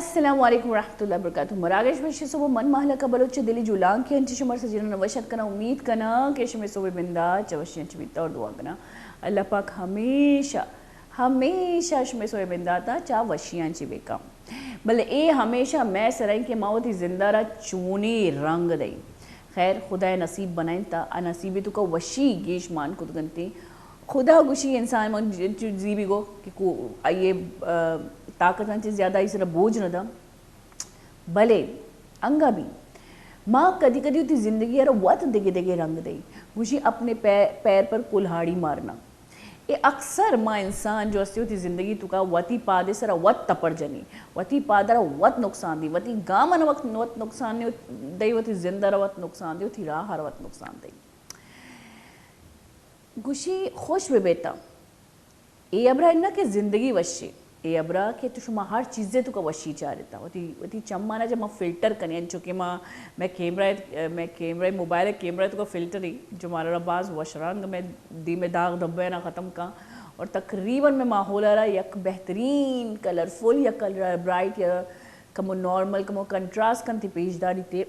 السلام علیکم ورحمۃ اللہ وبرکاتہ۔ مراگش وشی صبح من مہلکہ بلوچ چہ دلی جولانکے انچی شمار سجینان وش اتکناں۔ امید کناں کہ شمے صبح بندات چہ وشی انچی بیتا اور دعا کناں اللہ پاک ہمیشہ، ہمیشہ شمے صبح بنداتا چا وشی انچی بیکاں۔ بلے اے ہمیشہ مئے سرا ایں کہ ما وتی زندارا چونی رنگ دئیں۔ خیر، خدائے نصیب بنائینتا، آ نصیبے توکا وشی گیش مان کت گنتیں۔ خدا گوشی انسان من ج-، ج-، زی بھی گو کہ کو-، آئیے، آ، طاقت انچے زیادہ آئی سرا بوجھ نہ دا۔ بلے انگا بھی ما کدی کدی وتی زندگی ء را وت دگہ دگہ رنگ دئی۔ گوشی اپنے پے-، پیر پر کلہاڑی مارنا۔ اے اکثر ما انسان جو استی وتی زندگی توکا وتی پاد ء سرا وت تپڑ جنی، وتی پاد ء را وت نقصان دی، وتی گام ء وت، وت نقصان دئی، وتی زند ء را وت نقصان دئی، وتی راہ ء را وت نقصان دئی۔ گوشی خوش بہ بیتا۔ اے ہبرا اناں کہ زندگی وشی، اے ہبرا کہ تو شما ہر چیزے توکا وشی چارتا۔ وتی، وتی چمانا جب ما فلٹر کنی، انچو کہ ما، مئے کیمرہ، مئے کیمرہ، موبائل کیمرہ توکا فلٹر ہی، جو مارا باز وش رنگ مئے دیم داغ دبے نا ختم کن۔ اور تقریباً مئے ماحول را یک بہترین کلرفل یا کلر برائٹ یا کمو نارمل، کمو کنٹراسٹ کنتی پیش داری تے۔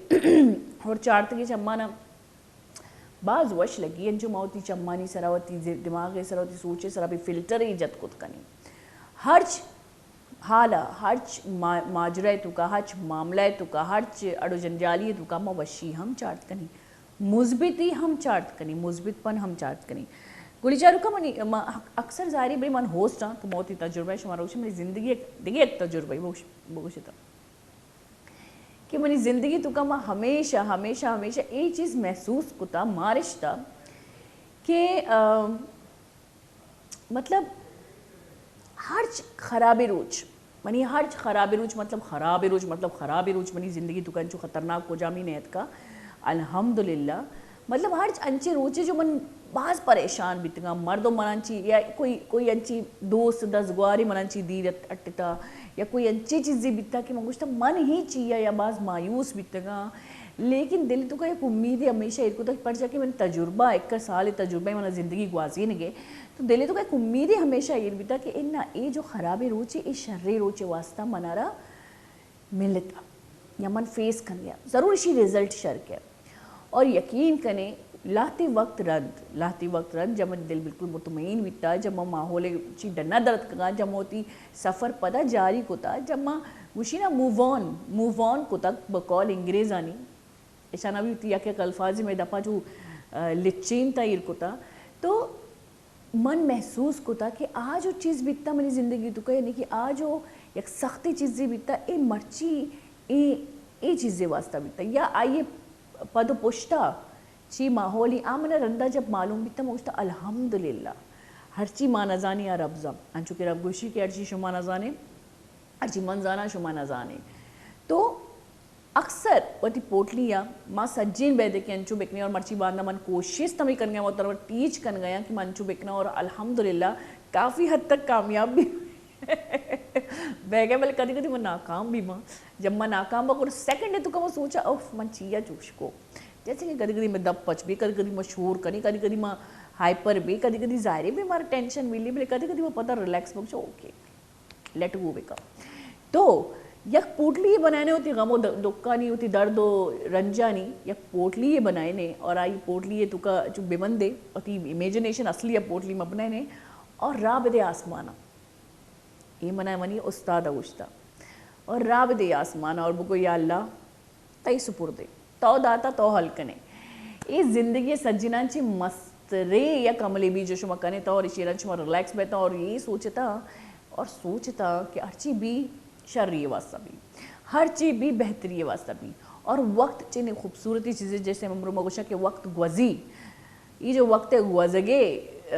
اور چارتگی چمانا باز وش لگی، انچو ما وتی چمانی سرا، وتی ز-، دماغ ء سرا، وتی سوچ ء سرا بھی فلٹر ء جت کت کنیں۔ ہرچ حال ء، ہرچ ما-، ماجرا ء توکا، ہرچ معاملہ ء توکا، ہرچ اڑ و جنجالی ء توکا ما وشی ہم چارت کنیں، مثبتی ہم چارت کنیں، مثبت پن ہم چارت کنیں۔ گڑی چاروکا منی، ما-، اکثر ظاہری بھئی من ہوسٹ ہاں تو ما وتی تجربہ شمارا گوشاں، منی زندگی یک دگہ یک تجربہ بگوش-، بگوشتاں۔ کہ منی زندگی توکا ما ہمیشہ، ہمیشہ، ہمیشہ اے چیز محسوس کتا، مارشتا کہ، آ، مطلب، ہرچ خرابیں روچ، منی ہرچ خرابیں روچ، مطلب، خرابیں روچ، مطلب، خرابیں روچ منی زندگی توکا انچو خطرناک کجامی نیتکا۔ الحمدللہ۔ مطلب، ہرچ انچیں روچے جو من باز پریشان بیتگاں، مردم منان چی، یا کوئی، کوئی انچی دوست دزگواری منان چی دیر ات-، اٹتا، یا کوئی انچی چیزی بیتا کہ من گوشتا من ہی چیا یا باز مایوس بیتگاں، لیکن دل توکا یک امیدے ہمیشہ ایر کتا، پرچا کہ من تجربہ، ایک سال تجربہ منا زندگی گوازینگے، تو دل توکا یک امیدے ہمیشہ ایر بیتا کہ انا اے جو خرابیں روچے، اے شریں روچے واسطہ منارا ملتا یا من فیس کنیا، ضرور اشی رزلٹ شر کئے۔ اور یقین کنے، لہتے وقت رند، لہتے وقت رند، جب منی دل بالکل مطمئن بیتا، جب من ماحول چی ڈنا درتکگاں، جب من وتی سفر پدا جاری کتا، جب من گوشی نا موو آن، موو آن کتگ بقول انگریزانی، اشانا بھی وتی یک یک الفاظی مئے دپا چو، آ، لچینتا ایر کتا، تو من محسوس کتا کہ آ جو چیز بیتا منی زندگی توکا، یعنی کہ آ جو یک سختی چیزے بیتا، اے مرچی اے، اے چیزے واسطہ بیتا یا آئی پد و پشتا چی ماحولی آ منا رندا جب معلوم بیتا، من گوشتا الحمدللہ، ہرچی ما نزانی آ رب زان، انچو کہ رب گوشی کہ ہرچی شما نزانے، ہرچی من زاناں شما نزانے۔ تو اکثر وتی پوٹلی ء ما سجین بیدے کہ انچو بکنیں اور مرچی باندا من کوشست ہمے کنگا، وترا ٹیچ کنگا کہ من انچو بکناں اور الحمدللہ کافی حد تک کامیاب بھی بیگا، بلے کدی کدی من ناکام بھی ماں۔ جب من ناکام با گڑا سیکنڈ توکا من سوچا، اوف، من چیا چوش کو؟ جیسے کہ کدی کدی من دپ پچ بھی، کدی کدی من شور کنی، کدی کدی من ہائپر بھی، کدی کدی ظاہری بھی مارا ٹینشن ملی، بلے کدی کدی من پدا ریلیکس بکشا، اوکے۔ لیٹ گو بکن۔ تو یک پوٹلی بنائینے وتی غم و د-، دکانی، وتی درد و رنجانی یک پوٹلی بنائینے اور آئی پوٹلی توکا چو ببندے، وتی امیجنیشن اصلی پوٹلی مہ بنائینے اور راہ بدے آسمانا۔ اے منا منی استاد گوشتا۔ اور راہ بدے آسمانا اور بگو یا اللہ، تئی سپردے، تو داتا تو حل کنے۔ اے زندگی سجینان چی مستریں یک عملے بھی جو شما کنے تو اور ایشی رند شما ریلیکس بیتا اور یہ سوچتا اور سوچتا کہ ہرچی بھی شری واسطہ بھی، ہرچی بھی بہتری واسطہ بھی۔ اور وقت چنی خوبصورتی چیزیں جیسے ہم رو مگوشا کہ وقت گوزی، ای جو وقت گوزگے، آ،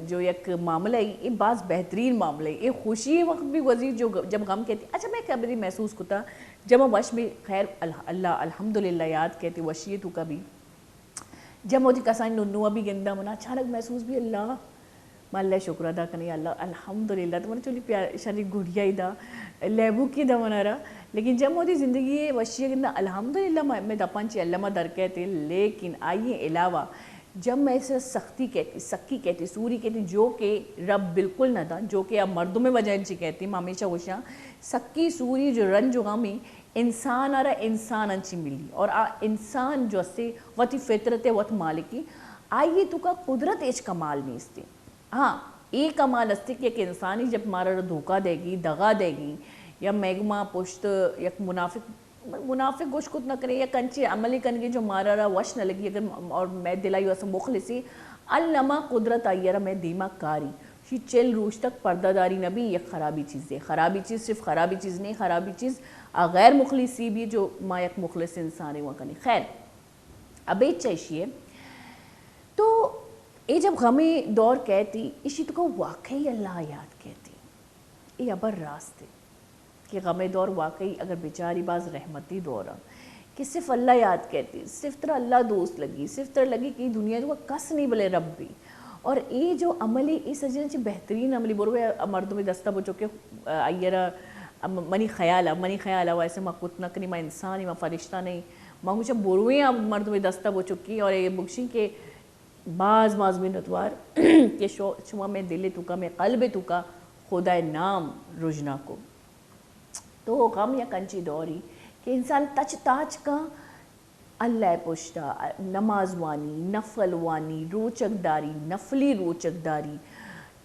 جو یک معاملہ ای، ای باز بہترین معاملہ ای۔ ای خوشی وقت بھی گوزی جو گ-، جب غم کہتی، اچھا میں کبھی محسوس کتا، جب وش بھی خیر الح-، اللہ الحمدللہ یاد کہتی وشی تو کبھی۔ جب موتی کسانی ننو بھی گندا منا اچانک محسوس بھی اللہ، من اللہ شکر ادا کنی اللہ الحمدللہ تو من چولی پیار شری گڑیا ہی دا لیبو کی دا منارا۔ لیکن جب موتی زندگی وشی گندا الحمدللہ میں، میں دپان چی اللہ ما در کہتے، لیکن آئیے علاوہ جب مئے سرا سختی کئیتی، سکی کئیتی، سوری کئیتی، جو کہ رب بالکل نہ داں، جو کہ آ مردم ءِ وجہ ءَ چہ کئیتی، ما ہمیشہ گوشاں، سکی، سوری، جو رنج و غم ایں، انسان ءَ را انسان ءَ چہ ملی، اور آ انسان جو استے وتی فطرت ءِ وت مالکی، آئی ءِ توکا قدرت ءِ ہچ کمال نیستی۔ ہاں، اے کمال استی کہ یک انسانی جب مارا را دھوکہ دئیگی، دغا دئیگی، یا مئے گما پشت یک منافق منافق گوش کت نہ کنیں، یک انچیں عملے کنگے جو مارا را وش نہ لگی، اگر م-، اور مئے دل ءَ واسطہ مخلصی، الما قدرت آئی ءَ را مئے دیما کاری۔ شی چل روچ تک پردہ داری نہ بی، یک خرابی چیزے۔ خرابی چیز صرف خرابی چیز نہیں، خرابی چیز آ غیر مخلصی بھی جو ما یک مخلص انسانے وَ کنیں۔ خیر، ابید چہ اشی ہے۔ تو اے جب غمے دور کئیتی، اشی توکا واقعی اللہ یاد کئیتی۔ اے ہبر راست اے کہ غم ءِ دور واقعی اگر بچاری باز رحمتی دور ءَ کہ صرف اللہ یاد کئیتی، صرف ترا اللہ دوست لگی، صرف ترا لگی کہ اے دنیا ءِ توکا کس نہیں بلے رب بی۔ اور اے جو عملی، اے سجن چہ بہترین عملی، برو اے مردم ءِ دستا بچکے، آئی ءَ را، منی خیال ءَ، منی خیال ءَ ویسے ما کت نہ کنیں، ما انسان ایں، ما فرشتہ نہیں، ما گوشاں برویں آ مردم ءِ دستا بچکے اور اے بگشیں کہ باز باز منتوار کہ شو-، شما مئے دل ءِ توکا، مئے قلب ءِ توکا خدا ءِ نام رژنا کو۔ تو غم یک انچیں دورے کہ انسان تچ تاچ کن، اللہ ءِ پشتا نماز وانی، نفل وانی، روچگ داری، نفلی روچگ داری،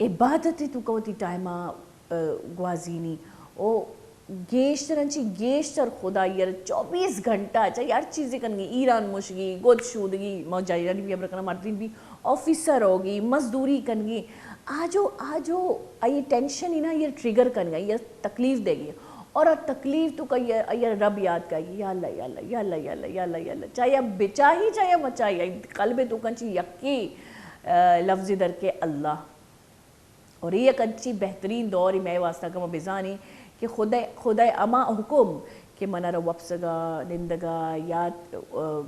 عبادت ءِ توکا وتی ٹائما، ءَ، گوازینی۔ او گیشتر انچیں گیشتر خدائی ءَ را چوبیس گھنٹہ، چاہے ہر چیزے کنگی، ایران مشگی، گد شودگی، ما جاہرانی بھی ہبر کناں، مردین بھی آفیسا روگی، مزدوری کنگی، آجو، آجو، آئی ٹینشن ہی نا، یہ ٹریگر کنگا، یہ تکلیف دے گی۔ اور آ تکلیف توکا یہ، یہ رب یاد کائے گی، یا اللہ، یا اللہ، یا اللہ، یا اللہ، یا اللہ، یا اللہ۔ چاہے بچاہی، چاہے مچاہی، قلب توکا چی یکی، ءَ، لفظ در کے اللہ۔ اور اے یک انچیں بہترین دورے مئے واسطہ کہ ما بزانیں کہ خدا، خدا ءِ ہما حکم کہ منا را وپسگا، نندگا، یاد، ءَ،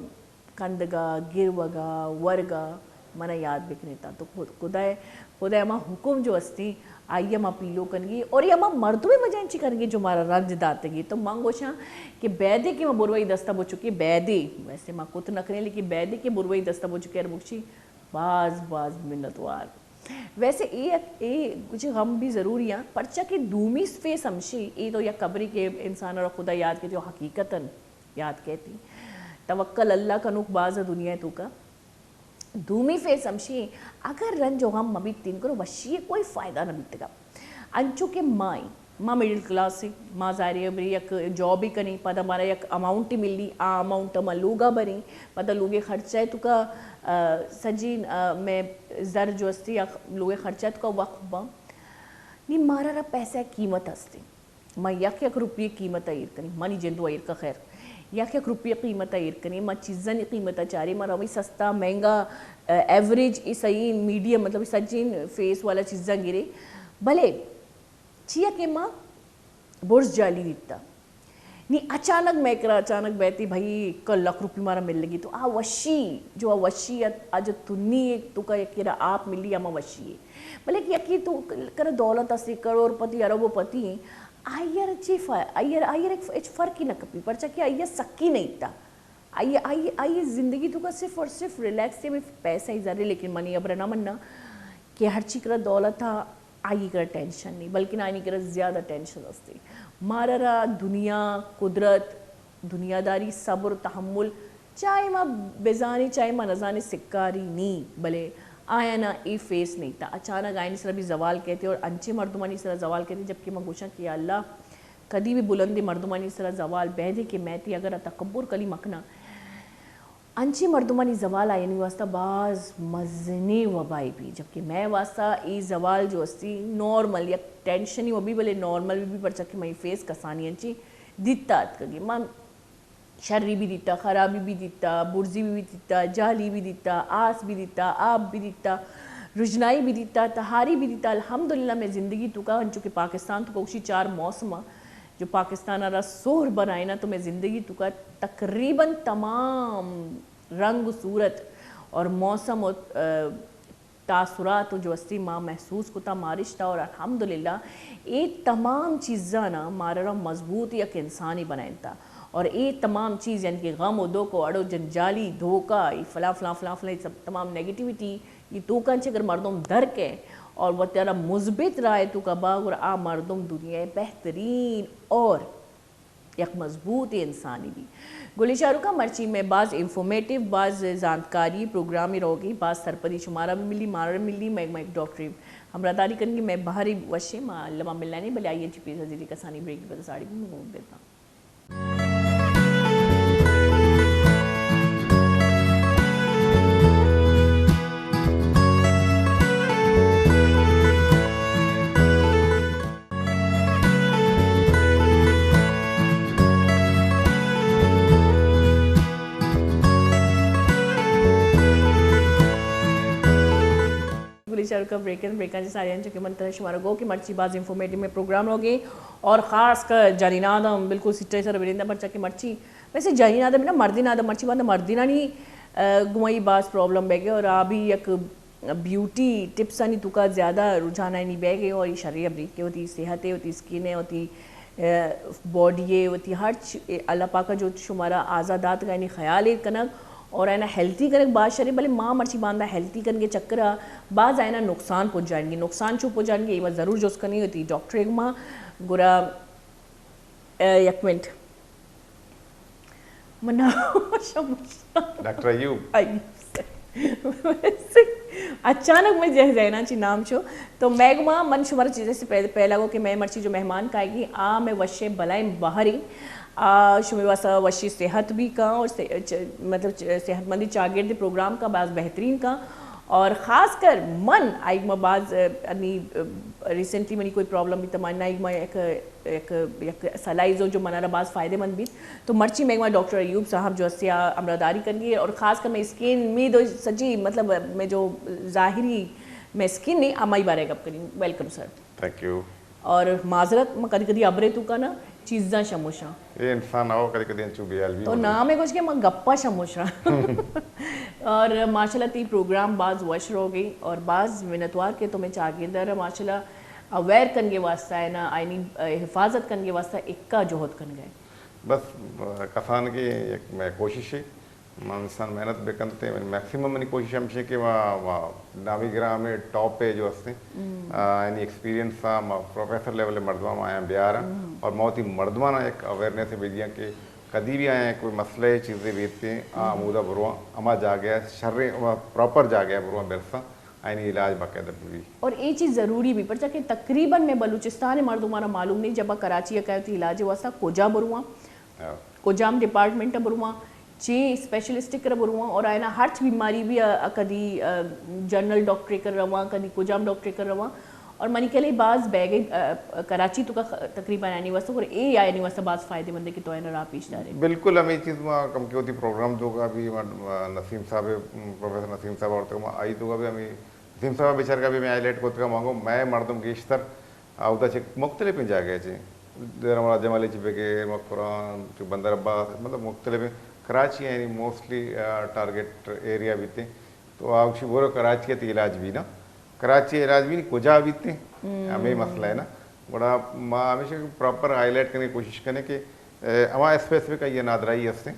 کندگا، گروگا، ورگا منا یاد بکنیتا۔ تو خد-، خدا ءِ، خدا ءِ ہما حکم جو استیں، آئی ءَ ما پیلو کنگی اور اے ہما مردم ءِ وجہ ءَ چی کنگی جو مارا رنج داتگی۔ تو من گوشاں کہ بیدے کہ ما بروئی دستا بچکے بیدے، ویسے ما کت نہ کنیں، لیکن بیدے کہ بروئی دستا بچکے ار بکشی، باز باز منتوار۔ ویسے اے، اے کچھ غم بھی ضروری ہیں، پرچا کہ دومی فیس ہمشی، اے تو یک خبری کہ انسان ءَ را خدا یاد کئیتی، حقیقتاً یاد کئیتی۔ توکل اللہ کنوک باز دنیا ءِ توکا۔ دومی فیس ہمشی، اگر رنج و غم مہ بیتین کرو، وشی ءِ کوئی فائدہ نہ بیتگا۔ انچو کہ ما ایں، ما مڈل کلاس ایں، ما ظاہر ہے بری یک جاب ہی کنیں، پدا مارا یک اماؤنٹ ہی ملی، آ اماؤنٹ ءَ ما لوگا بریں، پدا لوگے خرچہ ءِ توکا، ءَ، سجین، ءَ، مئے زر جو استی یا لوگے خرچہ ءِ توکا وقف باں۔ نی مارا را پیسہ ءِ قیمت استی۔ ما یک یک روپی قیمت ءَ ایر کنیں، منی جند و ایر کا خیر۔ یک یک روپی قیمت ءَ ایر کنیں، ما چیزانی قیمت ءَ چاریں، ما روی سستا، مہنگا، ءَ، ایوریج، ای صحیح، میڈیم، مطلب سجین فیس والا چیزاں گریں۔ بلے چیا کہ ما برز جالی دیتا۔ نی اچانک مئے کرا اچانک بیتی بھئی، یک لکھ روپی مارا ملگی، تو آ وشی، جو آ وشی ات، آ جو تنی ایک تو کا یکی را آپ ملی، ہما وشی ہے۔ بلے کہ یکی تو کرا دولت استی، کروڑ پتی، ارب پتی، آئی ار چی فا-، آئی ار، آئی ار ایک ف-، ہچ فرق ہی نہ کپی، پرچا کہ آئی ار سکی نہیں تا۔ آئی، آئی، آئی زندگی تو کا صرف اور صرف ریلیکس ہے، میں پیسہ ہی زیادہ، لیکن منی ابر نہ مننا کہ ہرچی کرا دولت تھا، آئی کرا ٹینشن نہیں، بلکن آئی کرا زیادہ ٹینشن استی۔ مارا را دنیا، قدرت، دنیاداری، صبر، تحمل، چاہے ما بزانی، چاہے ما نزانی، سکاری نی، بلے آیانا اے فیس نہیں تا۔ اچانک آئینی سرا بھی زوال کہتے اور انچے مردمانی سرا زوال کہتے، جبکہ ما گوشاں کہ یا اللہ، کدی بھی بلندیں مردمانی سرا زوال بیدے کہ میں تی اگر تکبر کلی مکنا، انچیں مردمانی زوال آیانی واسطہ باز مزنیں وبائے بی، جبکہ مئے واسطہ اے زوال جو استی نارمل، یک ٹینشنی و بی، بلے نارمل بی، بی پرچا کہ مئی فیس کسانی انچیں دیتا اتکگی۔ ما شری بی دیتا، خرابی بی دیتا، برزی بی دیتا، جالی بی دیتا، آس بی دیتا، آپ بی دیتا، رژنائی بی دیتا، تہاری بی دیتا۔ الحمدللہ مئے زندگی توکا، انچو کہ پاکستان توکا گوشی چار موسم آ، جو پاکستان ء را سہر بنائینا، تو مئے زندگی توکا تقریباً تمام رنگ و صورت اور موسم و، ء، تاثرات و جو استی ما محسوس کتا، ما رشتہ اور الحمدللہ اے تمام چیزانا مارا را مضبوط یک انسانی بنائینتا۔ اور اے تمام چیز، یعنی کہ غم و دکھ و اڑ و جنجالی دھوکہ، اے فلاں فلاں فلاں فلاں، اے سب تمام نیگیٹیویٹی، اے توکاں چہ اگر مردم در کئے اور وتارا مثبت راہ ءِ توکا با، گڑا آ مردم دنیا ءِ بہترین اور یک مضبوط انسانے بی۔ گلیں چاروکاں، مرچی مئے باز انفارمیٹیو، باز زانتکاری پروگرامے روگی، باز سرپدی شمارا بھی ملی، مارا بھی ملی، مئے، مئے ڈاکٹرے ہمراہداری کنگی، مئے بہرے وشیں، ما الما ملانی، بلے آئی ءَ چہ پیسر زیری کسانی بریک بہ ساڑی بھی مگون دیتا۔ گلیں چاروکاں، بریکن، بریکاں چہ ساری انچو کہ من ترا شمارا گو کہ مرچی باز انفارمیٹیو مئے پروگرام روگی اور خاص کر جنیناں داں بالکل سٹے سر بنندہ، پرچا کہ مرچی ویسے جنیناں داں بنا مردیناں داں مرچی باندا مردینانی، آ، گمائی باز پرابلم بیگے اور آ بھی یک بیوٹی ٹپسانی توکا زیادہ رجحانانی بیگے اور یہ شرے ابری کہ وتی صحت ہے، وتی اسکن ہے، وتی، آ، باڈی ہے، وتی ہر چ-، اللہ پاکا جو شمارا آزادات گانی خیال ہے کنگ اور اینا ہیلتھی کنگ باز شریں، بلے ما مرچی باندا ہیلتھی کنگے چکرا باز اینا نقصان پجائنگی، نقصان چو پجائنگی، ایوا ضرور جست کنی وتی ڈاکٹرے گما۔ گڑا، اے، یک منٹ، من نام شمشا۔ ڈاکٹر ایوب۔ ایوب سے۔ اچانک میں جہ ذہنا چی نام شو۔ تو میں گما من شمارا چیزیں سے پہلے، پہلا گو کہ میں مرچی جو مہمان کائے گی، آ میں وشیں بلائیں بہری۔ آ، شمے واسطہ وشی صحت بھی کاں اور سے-، چ-، مطلب چ-، صحت مندی چاگرد پروگرام کا باز بہترین کاں اور خاص کر من آئیگ ما باز، آ، انی، آ، ریسنٹلی منی کوئی پرابلم بھی تمام نہ آئیگ ما یک، یک، یک سلائیزو جو منارا باز فائدہ مند بیت۔ تو مرچی میں ما ڈاکٹر ایوب صاحب جو اسیا امراداری کرنی ہے اور خاص کر میں اسکن می دو سجی مطلب میں جو ظاہری میں اسکن نہیں امائی بارے گپ کریں۔ Welcome sir. Thank you. اور معذرت، من کدی کدی ابرے تو کا نا چیزاں شموشاں۔ اے انسان آؤ کدی کدی انچو بے حال بھی تو ہونا۔ نام ہے کچھ کہ من گپا شموشاں۔ اور ماشاءاللہ تی پروگرام باز وش رو گئی اور باز منتوار کہ تمہیں چاگردر ماشاءاللہ اویئر کنگے واسطہ ہے نا، آئینی حفاظت کنگے واسطہ اکا جہد کن گئے۔ بس، آ، کسان کی یک مئے کوشش ہے۔ ما انسان محنت بکنت، میکسیمم منی کوشش ہمشی کہ ما، ما نامی گرام ٹاپ پہ جو ہستیں، آ، یعنی ایکسپیرینس آ، ما پروفیسر لیول مردمان آیاں بیاراں اور ما وتی مردمان ایک اویئرنیس بھی دیاں کہ کدی بھی آیاں کوئی مسئلہ ہے، چیزیں بیتے، آ، ہمودا برواں، ہما جاگہ شریں، پراپر جاگہ برواں برساں، آئینی علاج باقاعدہ بھی۔ اور اے چیز ضروری بھی، پرچا کہ تقریباً میں بلوچستان مردمانا معلوم نہیں، جب کراچی کا ہوتی علاج واسطہ کجا برواں، ہاں۔ کجام ڈپارٹمنٹ ء برواں، چے اسپیشلسٹ ء کر برواں، اور آئینا ہرچ بیماری بھی ء، ء کدی، ء، جنرل ڈاکٹر ء کر رواں، کدی کجام ڈاکٹر ء کر رواں، اور منی کلے باز بیگ ء، ء، کراچی تو کا تقریباً آنی واسطہ، اور اے آنی واسطہ باز فائدہ مند ہے کہ تو اینا راہ پیش دارے۔ بالکل، ہمیں چیز ما کم کے ہوتی پروگرام تو کا بھی، ما، نسیم صاحب، پروفیسر نسیم صاحب اور تو ما آئی تو کا بھی ہمیں، نسیم صاحب بیچار کا بھی میں ہائی لائٹ کو تک مانگو، میں مردم گیشتر اودا چہ مختلفیں جاگہ چہ، دیر مراد جمالی چہ بگیر، مکران، چہ بندر عباس، مطلب مختلفیں، کراچی یعنی موسٹلی، آ، ٹارگٹ ایریا بیتے۔ تو آ گوشی برو کراچی ء تئی علاج بی نا، کراچی ء علاج بی نی کجا بیتے؟ ہمیں مسئلہ ہے نا۔ گڑا ما ہمیشہ پراپر ہائی لائٹ کرنے کی کوشش کریں کہ، اے، ہما اسپیسیفک آئی نادرائی ہستے۔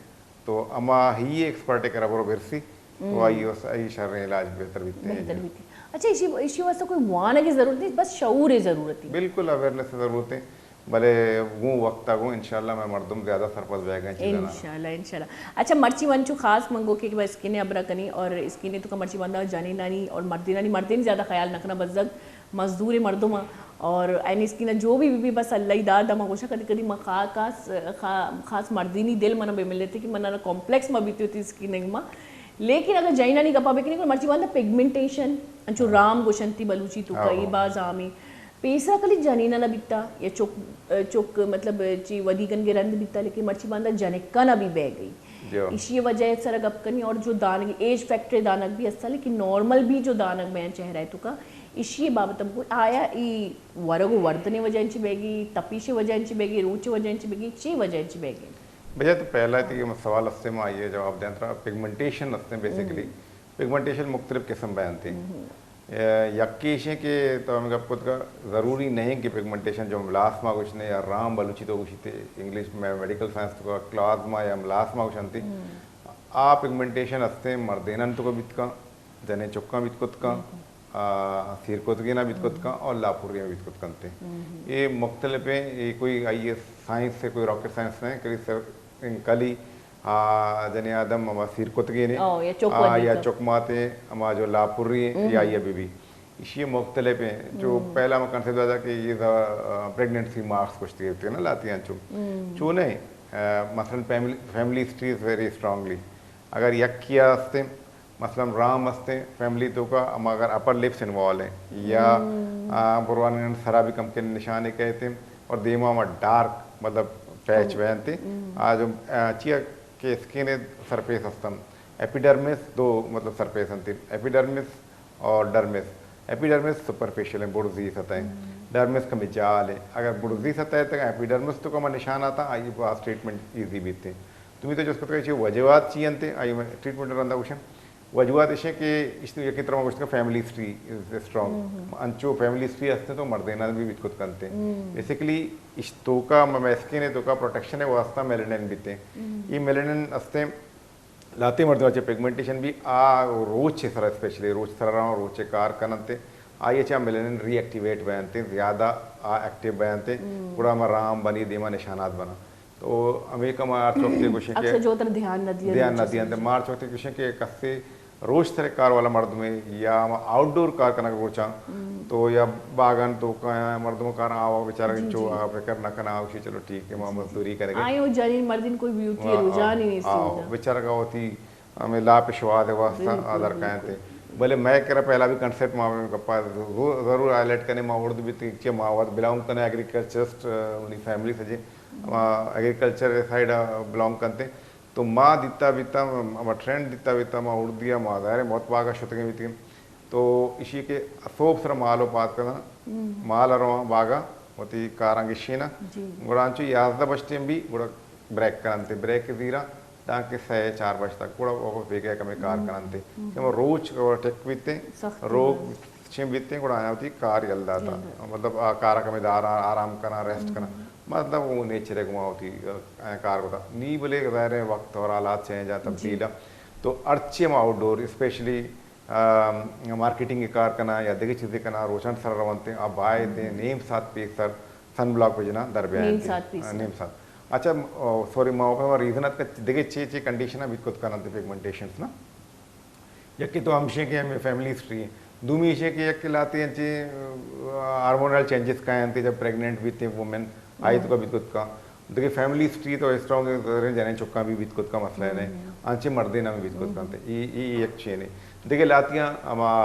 تو ہما ہی ایکسپرٹ ء کرا برو برسی، تو آئی اس، آئی شریں علاج بہتر بیتے۔ بہتر بیتے۔ اچھا، ایشی، ایشی واسطہ کوئی وانگ کی ضرورت نہیں، بس شعور کی ضرورت ہے۔ بالکل اویئرنس کی ضرورت ہے، بلے گوں وقت گوں انشاءاللہ میں مردم زیادہ سرپد بہ گئے چیزاں۔ انشاءاللہ، انشاءاللہ۔ اچھا، مرچی من چو خاص منگو کہ بس اسکن ابرا کنی اور اسکن تو کا مرچی بندہ جنینانی اور مردینانی، مردین زیادہ خیال نہ کنا بزگ مزدور مردم آں۔ اور اینی اسکین جو بھی، بھی بس اللہ ہی داد ما گوشا کدی کدی ما خا-، خاص، خا-، خاص مردینی دل منا بہ ملتے کہ منا کمپلیکس ما بیتی ہوتی اسکیننگ ما۔ لیکن اگر جائنانی گپا بکنی کہ مرچی باندا پگمنٹیشن، انچو رام گوشنتی بلوچی تو کئی باز عامی۔ پیسرا کلی جنینانا بیتا یا چک، چک مطلب چی ودی کنگے رند بیتا، لیکن مرچی باندا جنکانا بھی بہ گئی۔ ایشی وجہ سر گپ کنی اور جو دانگی ایج فیکٹر دانگ بھی استا، لیکن نارمل بھی جو دانگ میں چہرہ ہے تو کا ایشی بابت ہم کوئی آیا ای ورگ و وردن وجہ انچ بیگی، تپیش وجہ انچ بیگی، روچ وجہ انچ بیگی، چی وجہ انچ بیگی؟ بجائے تو پہلا تھی کہ سوال ہستے ما یہ جواب دیں ترا پگمنٹیشن ہستے بیسیکلی۔ پگمنٹیشن مختلف قسم بیان تھی۔ یکے ایشیں کہ تو ہمیں گپ کت کا، ضروری نہیں کہ پگمنٹیشن جو ملاسما گوشنے یا رام بلوچی تو گوشیتے، انگلش میں میڈیکل سائنس تو کا کلازما یا ملاسما گوشنتی۔ آ پگمنٹیشن ہستیں مردینان تو کا بیت کا، جنین چکاں بیت کت کا، آ، سیر کتگینا بیت کت کا اور لاپوریاں بیت کت کنتے۔ یہ مختلف ہیں، یہ کوئی آئیے سائنس سے، کوئی راکٹ سائنس نہیں، کلی سر کلی آ، جنین آدم ہما سیر کتگینے، او، یا چک آ، ودی یا کا۔ چک ماتے، ہما جو لاپوری ہیں، یا یہ بی بی۔ ایشی مختلف ہیں۔ جو پہلا میں کنسپٹ داتا کہ یہ پریگننسی مارکس کچھ دیتے ہیں نا، لاتی ہیں چو۔ چو نہیں، آ، مثلاً family, family history is very strongly. اگر یک کیا ہستے، مثلاً رام ہستے، فیملی تو کا، ہما اگر اپر لپس انوالو ہیں، یا، آ، بروان سرا بھی کم کے نشانے کہتے ہیں، اور دیما ہما ڈارک، مطلب، پیچ بہنتے، آ، جو، آ، چیا کہ اسکن سرفیس ہستن، ایپیڈرمس دو، مطلب، سرفیس انتی، ایپیڈرمس اور ڈرمس۔ ایپیڈرمس سپرفیشل ہیں، برزی سطح ہیں۔ ڈرمس کمی جال ہے۔ اگر برزی سطح ہے تو ایپیڈرمس تو کم نشان آتا، آئی پاس ٹریٹمنٹ ایزی بیتے۔ تمہیں تو جس کو چی وجوہات چی انتے، آئی میں ٹریٹمنٹ رندا گوشن۔ وجوہات ایشیں کہ اس یکی طرح گوشت کہ فیملی ہسٹری از اسٹرانگ۔ انچو فیملی ہسٹری ہستے تو مردینہ بھی بیت کت کنتے۔ بیسیکلی اس تو کا م-، میں اسکن ہے تو کا پروٹیکشن ہے واسطہ میلانن بیتے۔ یہ میلانن ہستے لاتے مردم چہ پگمنٹیشن بھی آ روچ سرا، اسپیشلی روچ سرا رہا، روچ کار کننتے، آئی چا میلانن ری ایکٹیویٹ بینتے، زیادہ آ ایکٹیو بینتے، گڑا ما رام بنی دیما نشانات بنا۔ تو ہمیں کما ہر وقت گوشیں کہ اکثر جو تر دھیان نہ دیا دھیان نہ دیا۔ ما ہر وقت گوشیں کہ کسے روچ سرے کار والا مردمے یا ہما آؤٹ ڈور کار کنگ روچاں، تو یا باغان تو کا مردم کار آوا بیچارہ چو آ فکر نہ کنا، اوشی چلو ٹھیک ہے، ما مزدوری کریں۔ آئیں او جنین مردین کوئی بیوٹی رجحان ہی نہیں سی۔ بیچارہ کا ہوتی ہمیں لاپ شواد واسطہ آدر کائیں تے۔ بلے میں کرا پہلا بھی کنسپٹ ما گپا ضرور ہائی لائٹ کنے، ما اردو بھی چے ما وت بلانگ کنے ایگریکلچرسٹ، منی فیملی سجے ایگریکلچر سائیڈ بلانگ کنتے۔ تو ما دیتا بیتا، ہما ٹرینڈ دیتا بیتا، ما اردیا ما ظاہر ہے بہت باگا شتگیں بیتگیں۔ تو اشی کہ سوب سر مالو پات کنا، مال رواں باگا، وتی کاراں گشینا۔ گڑا انچو یازدہ بشتیں بھی، گڑا بریک کننتے، بریک زیرا، دانکہ سہ چار بج تک، گڑا واپس بیگہ کمے کار کننتے۔ کہ ہما روچ ٹک بیتے، روچ چین بیتے، گڑا آیا وتی کار یل داتا۔ مطلب، آ کارا کمے دارا، آرام کنا، ریسٹ کنا۔ مطلب، وہ نیچر ہے گما ہوتی، آ، کار بتا۔ نی بلے ظاہر ہے وقت اور حالات چینج آ تبدیل آ۔ تو ہرچی ہم آؤٹ ڈور، اسپیشلی، آ، مارکیٹنگ کار کنا یا دگہ چیزیں کنا، روچان سر رونتے، آ باید نیم ساعت پیسر سن بلاک بجنا در بیان نیم ساعت پیسر۔ نیم ساعت۔ اچھا، او، سوری، ما اوپر ریزن ات کہ دگہ چے چے کنڈیشن بیت کت کنن تے پگمنٹیشنز نا؟ یکے تو ہمشیں کہ ہمیں فیملی ہسٹری ہے، دومی ایشیں کہ یک لاتے ہیں چے، آ، ہارمونل چینجز کا ہیں جب پریگننٹ بیتے ہیں وومن، آئی تو کا بیت کت کا، دیکھیں فیملی ہسٹری تو اسٹرانگ ہے، جنین چکاں بھی بیت کت کا مسئلہ نہیں، انچے مردین ہم بیت کت کا۔ یہ، یہ یک چین ہے۔ دیکھیں لاتیاں ہما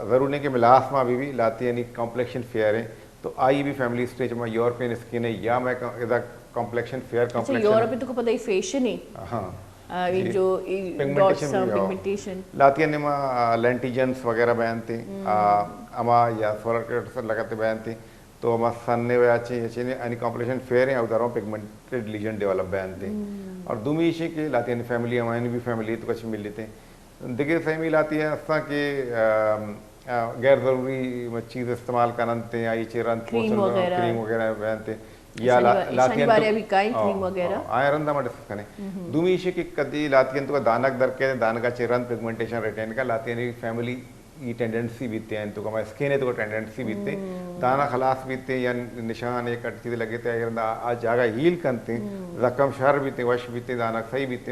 ضرور نہیں کہ ملاس ما بھی، بھی لاتی یعنی کمپلیکشن فیئر ہیں، تو آئی بھی فیملی ہسٹری چما یورپین اسکن ہے یا میں ادا کمپلیکشن فیئر اچھا، کمپلیکشن۔ یورپ تو کو پتہ ہی فیشن ہے۔ ہاں۔ آ، یہ جی۔ جو، یہ پگمنٹیشن ڈاٹس، بھی، ہاں۔ پگمنٹیشن۔ لاتیاں نے ما، آ، لینٹیجنس وغیرہ بہنتے، آ، ہما یا سولر کٹ سے لگاتے بہنتے، تو ہما سن نے ویا چے، چے نے، یعنی کمپلیکشن فیئر ہیں، ادھر ہم پگمنٹڈ لیجن ڈیولپ بہنتے۔ اور دومی ایشی کہ لاتیاں نے فیملی، ہماری بھی فیملی تو کچھ مل لیتے ہیں۔ دگہ سیمی لاتی ہستاں کہ، آ، آ، غیر ضروری چیز استعمال کننت، آئی چے رند کریم پوسن وغیرہ۔ کریم وغیرہ بینت، یا ایشانی لا-، با-، ایشانی لاتیاں بارے تو، ابھی کائیں آ، کریم وغیرہ؟ آ، آیا رندا ما ڈسکس کنیں۔ دومی ایشی کہ کدی لاتیاں تو دانک در کے، دانکا چے رند پگمنٹیشن ریٹین کا، لاتیاں فیملی ای ٹینڈنسی بیتے ہیں، تو کما اسکن ہے تو ٹینڈنسی بیتے، دانک خلاص بیتے یا نشان ایک اٹ چیز لگے تے، آئی رندا آ جاگہ ہیل کنتے، زخم شر بیتے، وش بیتے، دانک صحیح بیتے۔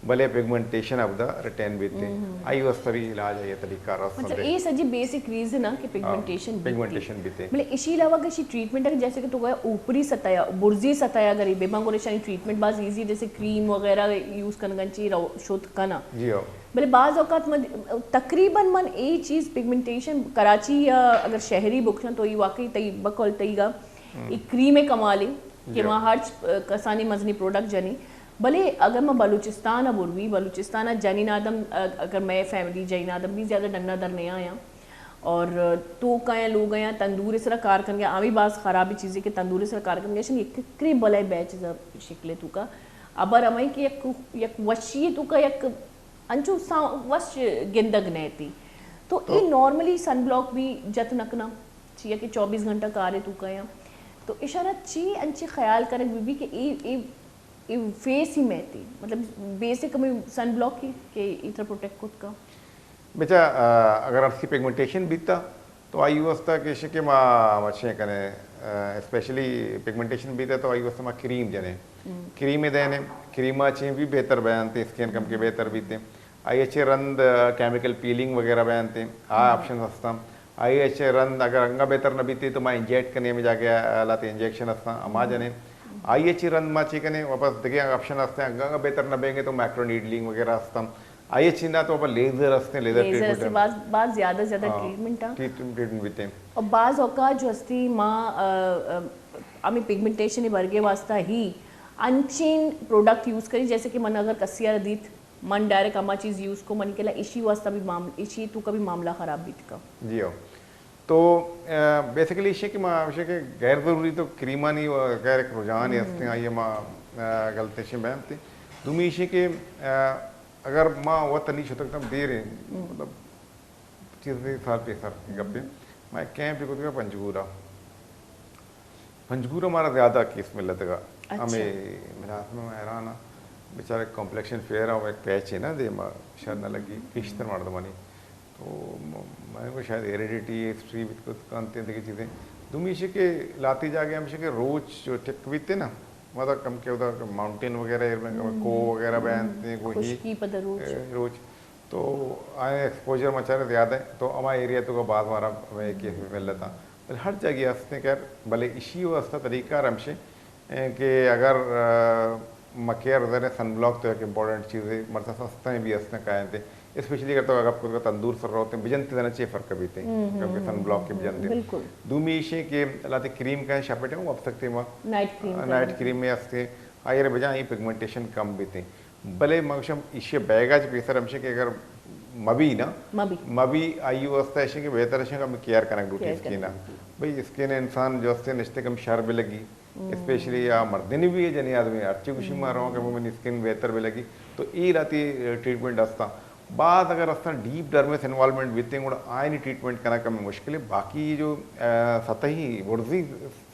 بلے پگمنٹیشن ابدا ریٹین بیتے۔ آئی واسطہ بھی علاج ہے، یہ طریقہ رس مطلب، اے سجی بیسک ریزن ہے کہ پگمنٹیشن بیتے۔ پگمنٹیشن بیتے۔ بلے اشی علاوہ کشی ٹریٹمنٹ ہے، جیسے کہ تو گویا اوپری سطح یا برزی سطح یا غریب ہے، من گونے شانی ٹریٹمنٹ باز ایزی، جیسے کریم وغیرہ یوز کنگن چی رو شد کنا۔ جی ہو۔ بلے بعض اوقات من، تقریباً من اے چیز پگمنٹیشن کراچی یا اگر شہری بکشن تو یہ واقعی تئی بقول تئی گا، یہ کریم کمالی کہ ما ہر چ-، کسانی مزنی پروڈکٹ جنی۔ بلے اگر ما بلوچستان ء بروی، بلوچستان ء جنین آدم، ا-، اگر مئے فیملی جنین آدم بھی زیادہ ڈنا در نیا آیاں اور توک آیاں لوگ آیاں تندور سرا کار کنگے، آمی باز خرابی چیزے کہ تندور سرا کار کنگے، شن یک فکری بلے بیچ شکل توکا۔ ابر ہمائی کہ یک، یک وشی توکا یک انچو سا-، وش گندگ نیتی۔ تو اے نارملی سن بلاک بھی جت نہ کناں، چیا کہ چوبیس گھنٹہ کارے توکا یاں۔ تو اشانا چی انچی خیال کنگ بی بی کہ اے، اے، اے فیس ہی میتے، مطلب بیسک ہمیں سن بلاک ہی کہ اے ترا پروٹیکٹ کت کا۔ بچا، آ، اگر ہرسی پگمنٹیشن بیتا تو آئی واسطہ کہ شکے ما مچیں کنے، آ، اسپیشلی پگمنٹیشن بیتا تو آئی واسطہ ما کریم جنے۔ کریم دینے، کریم چیں بھی بہتر بیانتے، اسکن کم کے بہتر بیتے۔ آئی ء چہ رند، آ، کیمیکل پیلنگ وغیرہ بیانتے، آ آپشن ہستاں۔ آئی ء چہ رند اگر انگا بہتر نہ بیتے تو ما انجیکٹ کنے، ہمیں جاگہ ء لہتے انجیکشن ہستاں، ہما جنے۔ آئی ء چہ رند ما چی کنے، واپس دگہ آپشن ہستیں، انگا، انگا بہتر نہ بینگے تو مائکرو نیڈلنگ وغیرہ ہستاں۔ آئی ء چہ نہ تو واپس لیزر ہستیں، لیزر لیزر ٹریٹمنٹ ہستی، ہم۔ باز، باز زیادہ، زیادہ ہاں، ٹریٹمنٹ ہاں۔ ٹریٹمنٹ بیتے۔ اور بعض اوقات جو ہستی ما، آ، آ، ہمیں پگمنٹیشن برگے واسطہ ہی انچین پروڈکٹ یوز کری، جیسے کہ من اگر کسی آ دیت، من ڈائریکٹ ہما چیز یوز کو، منی کلا ایشی واسطہ بھی معام-، ایشی تو کا بھی معاملہ خراب بیت کا۔ جی ہو۔ تو، آ، بیسیکلی ایشی کہ ما، ایشی کہ غیر ضروری تو کریمانی و غیر ایک رجحان ہستے ہیں، آئیے ما، آ، غلطی شے بیان تے۔ دومی ایشی کہ، آ، اگر ما وت نہیں شتک تم دیر ہیں، مطلب، چیزے سال پیسر گپے، ما ایک کیمپ کتگا پنجگورا۔ پنجگور ء مارا زیادہ کیس ملتگا۔ اچھا۔ ہمے ملازم ء حیران آں۔ بیچارے کمپلیکشن فیئر ء ایک پیچ ہے نا، دیما شر نہ لگی، پیشتر مردمانی۔ تو م-، میں کو شاید ہیریڈیٹی، ہسٹری بیت کت کنت، دگہ چیزیں۔ دومی ایشی کہ لاتی جاگہ ہمیشہ کہ روچ جو ٹک بیتے نا، مطلب کم کے ادھر ماؤنٹین وغیرہ، ایر میں کو وغیرہ بیانتے ہیں، کوئی خشکی پدا روچ۔ اے، روچ۔ تو آئیں ایکسپوژر مچارے زیادہ ہیں، تو ہما ایریا تو کا بعض مارا ہمیں کیس ملتا۔ بلے ہر جگہ ہستیں خیر، بلے ایشی واسطہ طریقہ ہمشے، اے، کہ اگر، آ، مکیئر زرے سن بلاک تو ایک امپورٹنٹ چیز ہے، مرچا سستا بھی ہستیں کائیں تے، اسپیشلی اگر تو اگر کو تندور سر روتے بجنتے دنا چے فرق بیتے، کیونکہ سن بلاک کے بجنتے۔ بالکل۔ دومی ایشی کہ لاتے کریم کا شاپے ٹائم واپس سکتے ما نائٹ کریم نائٹ کریم میں ہستے، آئر بجائیں پگمنٹیشن کم بیتے۔ بلے من گوشم ایشی بیگ ء چہ پیسر ہمشہ کہ اگر مبی نا، مبی۔ مبی آئی واسطہ ایشی کہ بہتر ایشی کہ ہم کیئر کنگ لوٹی کیئر اسکین کنگ ء۔ لوٹی۔ بھئی اسکین انسان جو ہستے نشتے کم شر بہ لگی، اسپیشلی آ مردینی بھی ہے، جنی آدمی ہرچی گوشی ما رہوں کہ منی اسکین بہتر بہ لگی، تو اے لاتی ٹریٹمنٹ ہستا۔ بعض اگر ہستن ڈیپ ڈرمس انوالومنٹ بیتے گڑا آئینی ٹریٹمنٹ کنگ کم مشکل ہے، باقی جو، آ، سطحی برزی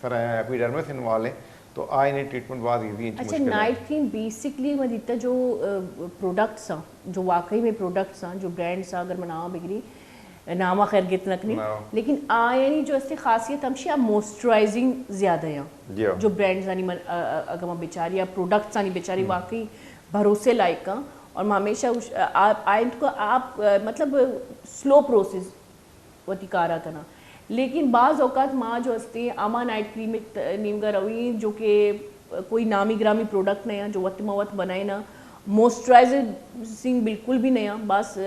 سر ایپیڈرمس انوالو ہیں، تو آئینی ٹریٹمنٹ بعض ایزی انچ اچھا، مشکل ہے۔ نائٹ کریم بیسکلی میں دیتا جو، آ، پروڈکٹس ہیں، جو واقعی میں پروڈکٹس ہیں، جو برانڈس ہیں، اگر میں نام بگری، نام خیر گت نکنی، ہاں۔ لیکن آئینی جو استی خاصیت ہمشی آ موئسچرائزنگ زیادہ ہیں۔ جی ہاں۔ جو برانڈس آنی من، آ، آ، اگر میں بیچاری یا پروڈکٹس آنی بیچاری واقعی بھروسے لائق ہیں، اور میں ہمیشہ اس، آ، آ، آئین کو آپ، آ، مطلب سلو پروسیس وتی کارا کناں۔ لیکن بعض اوقات ما جو ہستیں ہما نائٹ کریم نیمگا رویں جو کہ کوئی نامی گرامی پروڈکٹ نہ ہیں، جو وت ما وت بنائیناں، موئسچرائزنگ بالکل بھی نہ ہیں، بس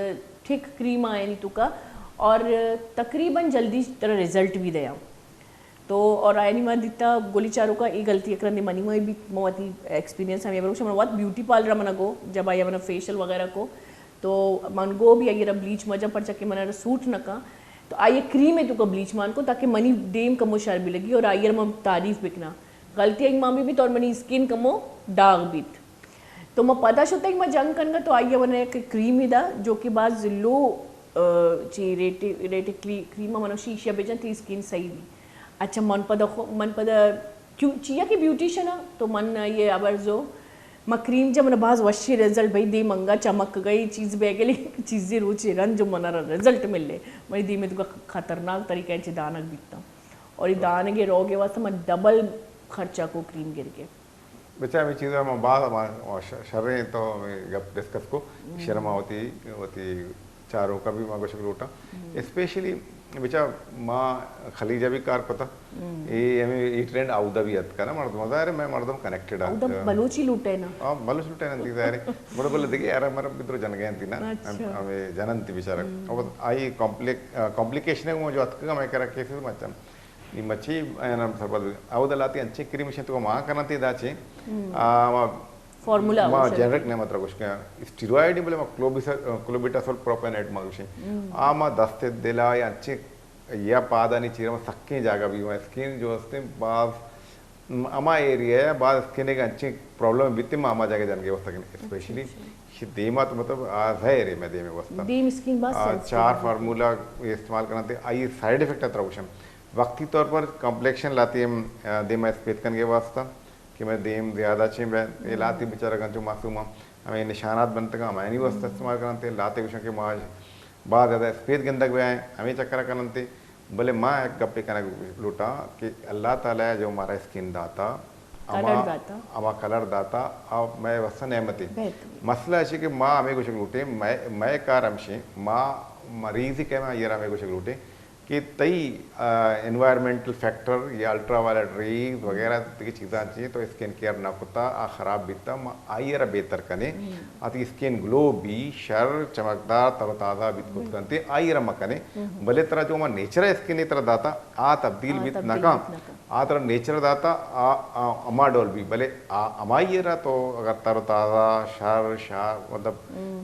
ٹھیک کریم آئینی توکا اور تقریباً جلدی ترا رزلٹ بھی دیاں۔ تو اور آئینی ما دیتا گلی چاروکا اے غلطی اکرندے منی ما بھی، ما وتی ایکسپیرینس ہمیں بروش من وت بیوٹی پارلر منا گو، جب آئی منا فیشل وغیرہ کو تو من گو بھی اگر بلیچ مجا پرچا کہ منا سوٹ نہ کن، تو آئی کریم ہے تو کا بلیچ مان کو تاکہ منی دیم کمو شر بھی لگی اور آئی من تعریف بکنا۔ غلطی ایک ماں بھی بیت اور منی اسکن کمو داغ بیت۔ تو ما پدا شتگ ما جنگ کنگا تو آئی من ایک کریم دا جو کہ باز لو، آ، چی ریٹ، ریٹ کری-، کریم من شیشہ بجن تی اسکن صحیح بھی۔ اچھا من پدا خو-، من پدا کیوں چیا کہ بیوٹیشن ہاں تو من یہ ابرزو ما کریم جا من باز وشی رزلٹ بھئی دے منگا چمک گئی چیز بہ گلی چیزی روچی رند جو من رزلٹ ملے۔ منی دیم تو خطرناک طریقہ چی دانگ بیتا اور یہ دانگے روگے واسطے من ڈبل خرچہ کو کریم گر کے۔ بچا ہمیں چیزا ما باز ما ش-، شریں تو ہمیں گپ ڈسکس کو شرما ہوتی، ہوتی چاروکا بھی ما گوشگ لوٹاں۔ اسپیشلی بچا ما خلیجا بھی کار کتا۔ اے ہمیں اے ٹرینڈ آودا بھی اتکا نا مردم، ظاہر ہے میں مردم کنیکٹڈ آودا۔ بلوچی لوٹے نا؟ ہاں، بلوچ لوٹے نا، ظاہر ہے۔ بڑے بلے دیکھے یار، ہمارا بھی تو جنگے انتی نا۔ اچھا۔ ہم-، ہمیں جننتی بیچارہ۔ اب آئی کمپلیک-، آ، کمپلیکیشن ہے وہ جو اتکا میں کرا کیسز مچم۔ نی مچھی اینا سرپد۔ آودا لاتی انچے کریم شے تو ما کرنتی دا چے۔ آ، ما فارمولا ما جنرک نے مطلب گوش کہ اسٹیرائڈ بلے ما کلوبیسا-، کلوبیٹاسول پروپینیٹ ما گوشیں۔ آ ما دست دلا یا انچیں یا پادانی چیرا ما سکیں جاگہ بھی ہوا اسکن جو ہستیں باز ہما ایریا ہے، باز اسکن کے انچیں پرابلم بیتے ما ہما جاگہ جنگے واسطہ کن اسپیشلی کہ دیما تو مطلب آ زہر ہے میں دیمے واسطہ۔ دیم اسکن باز آ، سینسٹیو چار ہے۔ فارمولا استعمال کرنا تے، آئی سائیڈ افیکٹ اترا گوشن۔ وقتی طور پر کمپلیکشن لاتی ہم، آ، دیما اسپیت کنگے واسطہ کہ میں دیم زیادہ چیں بے، اے لاتی بیچارہ گنچو معصوم ہم، ہمیں نشانات بنتگا، ہمیں نہیں واسطہ استعمال کرنا تے، لاتے گوشن کہ ما باز زیادہ اسپیت گندگ بے آئیں، ہمیں چکر کرنا تے۔ بلے ما یک گپے کنگ لوٹاں کہ اللہ تعالی جو مارا اسکن داتا، کلر ہما، داتا۔ ہما کلر داتا، آ مئے واسطہ نعمتے۔ بہترین۔ مسئلہ ایشی کہ ما ہمیں گوشگ لوٹیں، مئے، مئے کار ہمشیں، ما مریض کہ ما یہ ہمیں گوشگ لوٹیں کہ تئی، آ، انوائرمنٹل فیکٹر یا الٹرا وائلٹ ریز وغیرہ دیگہ چیزاں چی تو اسکن کیئر نہ کتا، آ خراب بیتا، ما آئی را بہتر کنیں۔ آ تئی اسکن گلو بی، شر، چمکدار، تر و تازہ بیت کت کنتے، آئی را مکنے۔ بلے ترا جو ما نیچر اسکن ترا داتا، آ تبدیل آ بیت تبدیل نہ کن۔ بیت نہ کن۔ آ ترا نیچر داتا، آ، آ، ہما ڈول بی، بلے آ، ہمائی را تو اگر تر و تازہ، شر، شار، مطلب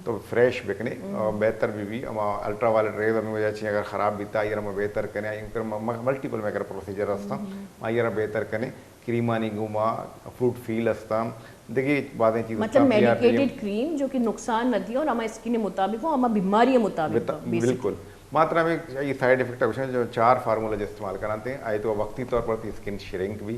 تو فریش بکنے، آ، بہتر بی بی، ہما الٹرا وائلٹ ریز ہمیں وجہ چی اگر خراب بیتا، آئی را ما بہتر کنے، آئی را ما، ما، ملٹیپل میکر پروسیجر ہستا، آئی را بہتر کنے، کریمانی گوما، فروٹ فیل ہستا، دیگہ بازیں چیز مطلب ہستا، P R P M. Medicated cream جو کہ نقصان نہ دی اور ہما اسکن مطابق ہو، ہما بیماری مطابق بتا-، ہو، بیسکلی۔ بالکل۔ ما ترا ہمیں یہ سائیڈ افیکٹ گوشن جو چار فارمولا جو استعمال کرنا تے، آئی تو وقتی طور پر تی اسکن شرنک بی،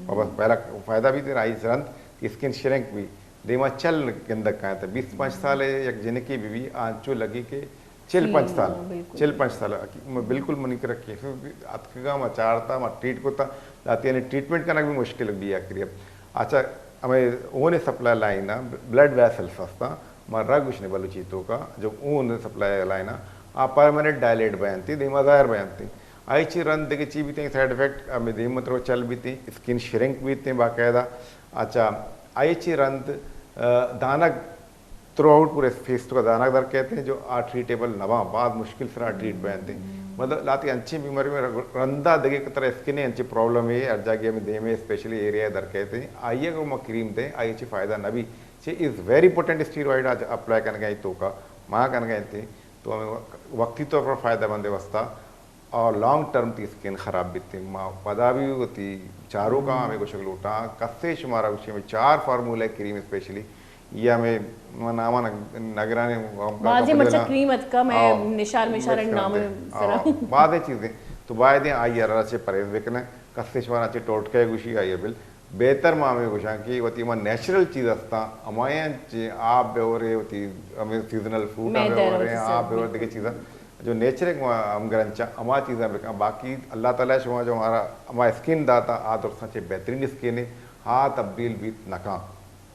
اور بس پہلا فائدہ بی تیرا آئی رند تی اسکن شرنک بی، دیما چل گندگ کائیں تا، بیست پنچ سال ہے، یک جنکی بی بی آنچو لگی کہ چل پنچ سال، ہاں، بالکل۔ چل پنچ سال، بالکل منی کرا کیسز اتکگا، ما چارتا، ما ٹریٹ کتا، داتی یعنی ٹریٹمنٹ کنگ بھی مشکل بی آخری۔ اب اچھا، ہمیں اونے سپلائی لائن نا بلڈ ویسلز ہستا، ما رگ گوشنے بلوچی توکا، جو اون سپلائی لائن نا، آ پرماننٹ ڈائلیٹ بیانتی، دیما ظاہر بیانتی۔ آئی چی رند دیگہ چی بیتیں سائیڈ افیکٹ، ہمیں دیم مترو چل بیتیں، اسکن شرنک بیتیں باقاعدہ۔ اچھا، آئی چی رند، آ، دانگ تھرو آؤٹ پورے فیس تو کا دانگ در کہتے ہیں، جو آ ٹریٹیبل نہ باں، بعض مشکل سرا ٹریٹ بیانتے۔ مطلب لاتی انچیں بیماری میں رندا دگے کی طرح اسکن ہے، انچیں پرابلم ہے، ہر جاگہ ہمیں دیم ہے، اسپیشلی ایریا در کہتے ہیں۔ آئیے کو ما کریم دیں، آئیے چی فائدہ نہ بھی۔ چی از ویری پوٹنٹ اسٹیرائڈ آج اپلائی کرنے گئے تو کا، ماں کرنے گئے تھے، تو ہمیں وق-، وقتی طور پر فائدہ مند ہے واسطہ۔ اور لانگ ٹرم تی اسکن خراب بیتے۔ ما پدا بھی وتی چاروکاں ہمیں گوشگ لوٹاں، کسے شمارا گوشی ہمیں چار فارمولہ کریم اسپیشلی، یا ہمیں ناما نگرانے بازیں مرچا کریم اتکا، میں نشار مشار نام سرا۔ بازیں چیزیں تو باید ہیں آئی را چے پرہیز بکنے، کسے شمارا چے ٹوٹکے گوشی آئی بل بہتر ما ہمیں گوشاں کہ وتی ہما نیچرل چیز ہستاں، ہمایاں چہ آپ بہ ورے، وتی ہمیں سیزنل فروٹ آپ بہ ورے، آپ بہ ورے، دگہ چیزاں جو نیچر ہم گرنچا، ہما چیزاں بکاں۔ باقی اللہ تعالی شما جو ہمارا، ہما اسکن داتا، آ درستاں چہ بہترین اسکن ہے، آ تبدیل بیت نکاں۔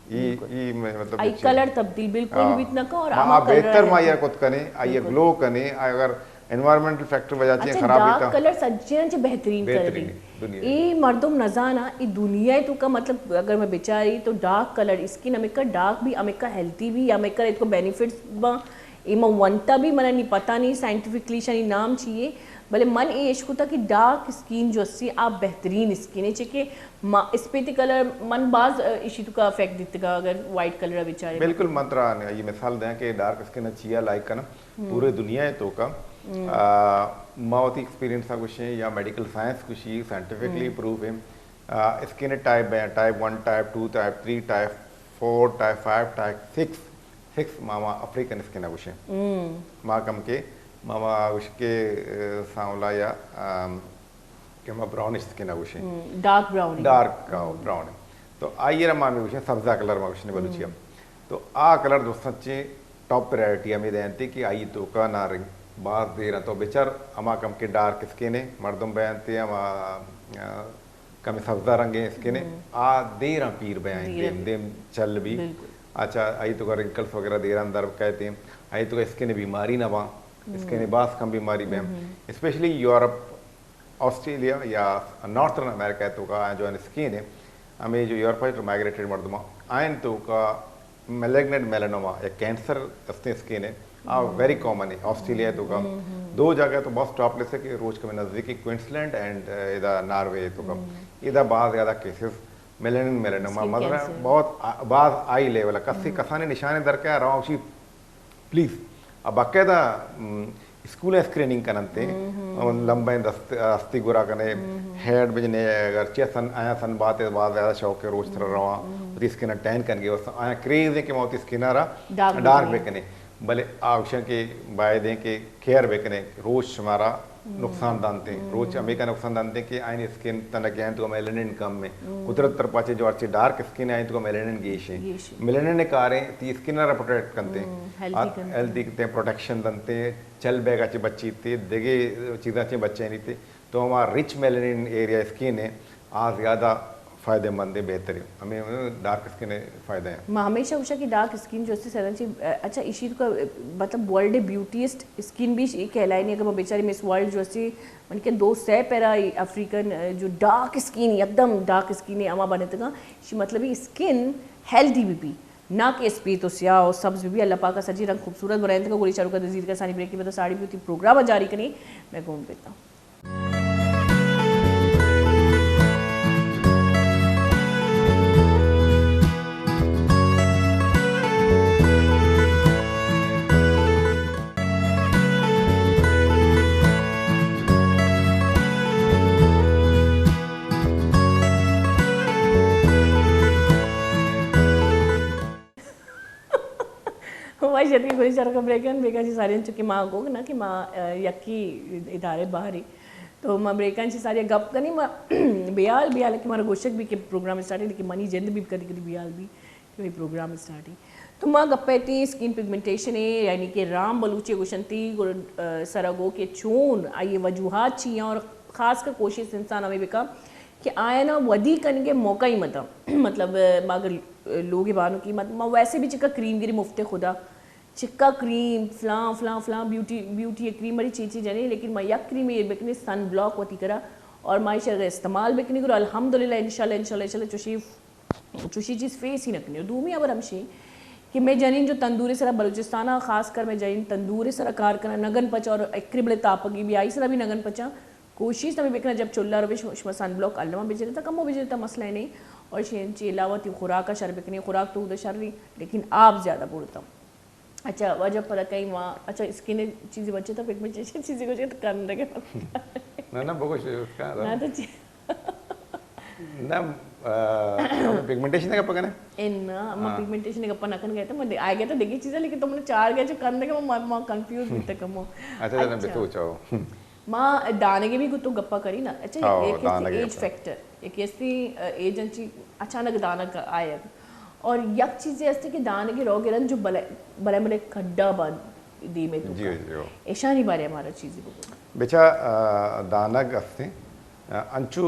ای، ای میں مطلب آئی کلر تبدیل بالکل بیت نکاں اور ہما بہتر ما یہ کت کنے، آئی گلو کنے، اگر انوائرمنٹل فیکٹر وجہ چہ خراب بیتا۔ ڈارک کلر سجیاں چہ بہترین کلر ہے۔ اے مردم نزانا، اے دنیا تو کا مطلب اگر میں بچاری تو ڈارک کلر اسکن ہمیں کا ڈارک بھی، ہمیں کا ہیلتھی بھی، ہمیں کا اتکو بینیفٹس با، اے ما ونتا بھی منا نی پتہ نہیں سائنٹیفکلی شانی نام چیے، بلے من اے اشکتا کہ ڈارک اسکن جو اسی آ بہترین اسکن ہے، چہ کہ ما اسپیتی کلر من باز، اشی تو کا افیکٹ دیتگا اگر وائٹ کلر بچاری۔ بالکل من ترا یہ مثال دیاں کہ ڈارک اسکن چیا لائک کنا۔ پورے دنیا ء توکا، آ، ما وتی ایکسپیرینس ء گوشیں یا میڈیکل سائنس گوشی، سائنٹیفکلی پروف ہے۔ آ، اسکن ٹائپ بیں، type one, type two, type three, type four, type five, type six. Six ما، ما افریقن اسکن ء گوشیں۔ ما کم کے، ما، ما گوش کے، آ، سانولا یا، آ، کہ ما براؤنش اسکن ء گوشیں۔ Dark brown. Dark brown. تو آئی ء را ما ہمے گوشیں سبزا کلر ما گوشیں بلوچی ء۔ تو آ کلر دوستاں چے ٹاپ پرائرٹی ہمے دینتے کہ آئی توکا نہ رنگ باز دیر انت۔ تو بچار ہما کم کہ ڈارک اسکن ہے مردم بینتے ہما، آ، کم سبزا رنگیں اسکن ہے، آ دیراں پیر بیاں دیم دیم چل بھی۔ اچھا، آئی توکا رنکلز وغیرہ دیراں در کہتے ہیں، آئی توکا اسکن بیماری نہ باں، اسکن باز کم بیماری بیں۔ اسپیشلی یورپ آسٹریلیا یا نارتھرن امریکہ ء توکا آیاں جو اسکن ہے، ہمے جو یورپ ء مائگریٹڈ مردم آں، آیاں توکا میلیگننٹ میلانوما یا کینسر استیں اسکن ہے، آ ویری کامن ہے آسٹریلیا ء توکا۔ دو جگہ تو بہت ٹاپ لسٹ ہے کہ روچ کمے نزدیک ہے کوئنسلینڈ اینڈ، ادا ناروے ء توکا۔ ادا باز زیادہ کیسز میلانین میلانوما، مطلب بہت آ-، باز ہائی لیول ہے۔ کسی کسانی نشانے در کیا رواں اسی پلیز، اب باقاعدہ، م، اسکول اسکریننگ کننتے، لمبیں دست ہستی گرا کنے، ہیڈ بجنے، اگر چہ سن آیا سن باتے باز زیادہ شوق ہے روچ تر رواں، وتی اسکن ٹین کنگے واسطہ آیا کریز ہے کہ ما وتی اسکن را ڈارک بکنے، بلے آوشن کہ باید ہیں کہ کیئر بکنے، روچ شمارا نقصان دانتے، روچ ہمیکا نقصان دانتے کہ آئین اسکن تنک ہیں تو میلنن کم ہے، قدرت تر پاچے جو اچھے ڈارک اسکن ہیں تو میلنن گیش ہیں، میلنن کاریں تی اسکن را پروٹیکٹ کنتے، ہیلدی کنتے، پروٹیکشن دنتے، چل بیگا چہ بچیتے، دگہ چیزاں چہ بچینیتے، تو ہما رچ میلنین ایریا اسکن ہے، آ زیادہ فائدہ مند ہے، بہتر ہے۔ ہمیں ڈارک اسکن ہے فائدہ ہے۔ ما ہمیشہ گوشا کہ ڈارک اسکن جو استے سرن چی، اچھا، ایشی تو کا، مطلب، ورلڈ بیوٹیسٹ اسکن بھی یہ کہلائے نہیں، اگر میں بیچاری مس ورلڈ جو استے، من کے دو سہ پیرا افریقن، جو ڈارک اسکن، یکدم ڈارک اسکن ہے، اما بنتگا، شی مطلب اسکن ہیلدی بھی بھی۔ نہ کہ اسپیت و سیاہ و سبز بہ بی، اللہ پاک ء سجی رنگ خوبصورت بنائینتگ ء گڑی چاروک ء دزیر کسانی بریکی پدا ساڑی بی وتی پروگرام ء جاری کنی۔ مئے گوم بیتاں۔ واجہ دی گولی چارکا بریکن، بیگا چی ساری انچو کہ ما گوگ نا کہ ما، ا، یکی ادارے بہری۔ تو ما بریکان چی ساری گپ کنی، ما بیال، بیال کہ مارا گوشک بھی کہ پروگرام اسٹارٹ ہے، لیکن منی جند بھی کدی کدی بیال بھی کہ بھئی پروگرام اسٹارٹ ہے۔ تو ما گپے تی اسکن پگمنٹیشن ہے، یعنی کہ رام بلوچی گوشنتی، گر-، ا، سرا گو کہ چون آئی وجوہات چی ہیں اور خاص کر کوشش انسان ہمیں بکا کہ آیا نا ودی کنگے موقع ہی متا۔ مطلب، ما اگر لوگ بانو کی مت، ما ویسے بھی چکا کریم گری مفت خدا، چکا کریم، فلاں، فلاں، فلاں، بیوٹی، بیوٹی کریم بڑی چی چی جنے، لیکن ما یک کریم یہ بکنے سن بلاک وتی کرا، اور ما ایشا اگر استعمال بکنی کرو، الحمدللہ، انشاءاللہ، انشاءاللہ، انشاءاللہ، چوشی، چوشی چیز فیس ہی نہ کنی۔ دومی خبر ہمشی کہ میں جنین جو تندور سرا بلوچستان، خاص کر میں جنین تندور سرا کار کنا، نگن پچا اور اکری بڑے تاپگی بھی آئی سرا بھی نگن پچا، کوشش ہمیں بکنا جب چلا روے شما، شما سن بلاک الما بجرتا، کمو بجرتا، مسئلہ نہیں۔ اور شین چی علاوہ تی خوراک شر بکنے، خوراک تو ادا شر رہی، لیکن آپ زیادہ بڑتا۔ اچھا، واجہ پدا کئی ما، اچھا، اسکن چیزی بچے تو پگمنٹیشن چیزی کو چیز کم دگے۔ نہ، نہ، بگوش اس کا۔ نہ تو چی۔ نہ، آ، پگمنٹیشن کا پکنے؟ ان، ما پگمنٹیشن کا پنا کن گئے تو میں آ گیا تو دیگی چیزیں، لیکن تم نے چار گئے جو کن دگے، ما، ما کنفیوز بھی تک ہم۔ اچھا، اچھا، نہ، بے تو چاہو۔ ما دانگے بھی گو تو گپا کری نا۔ اچھا، ہاں، ایک دانگے ایج فیکٹر، ایک ایسی، ا، ایج انچی اچانک دانگ آئے۔ اور یک چیزے استے کہ دانگے رو گرن جو بلے، بلے بلے کھڈا با دیمے تو جی، کا۔ جی، ہو۔ ایشانی بارے ہمارا چیزی بگو۔ بچا، ا، دانگ استے، ا، انچو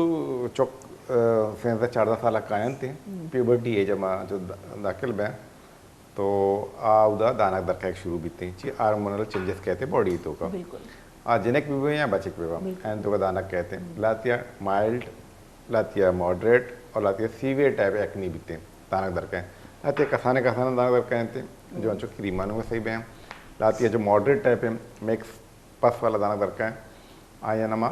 چک، ا، سیزدہ چاردہ سال کائنتے، پیوبرٹی ایج ما جو دا-، داخل بے۔ تو آ اودا دانگ در کئیگ شروع بیتیں، چی ہارمونل چینجز کئیت باڈی توکا۔ بالکل۔ آ جنک بہ بہ یا بچک بہ بہ، بالکل۔ این توکا دانگ کئیت۔ لاتیا مائلڈ، لاتیا ماڈریٹ اور لاتیا سیویئر ٹائپ ایکنی بیتیں، دانگ در کئیت۔ لاتیا کسانے کسانے دانگ در کئیت، جو انچو کریمانو صحیح بہ۔ لاتیا جو ماڈریٹ ٹائپ ہے، میکس پس والا دانگ در کئیت، آیا نما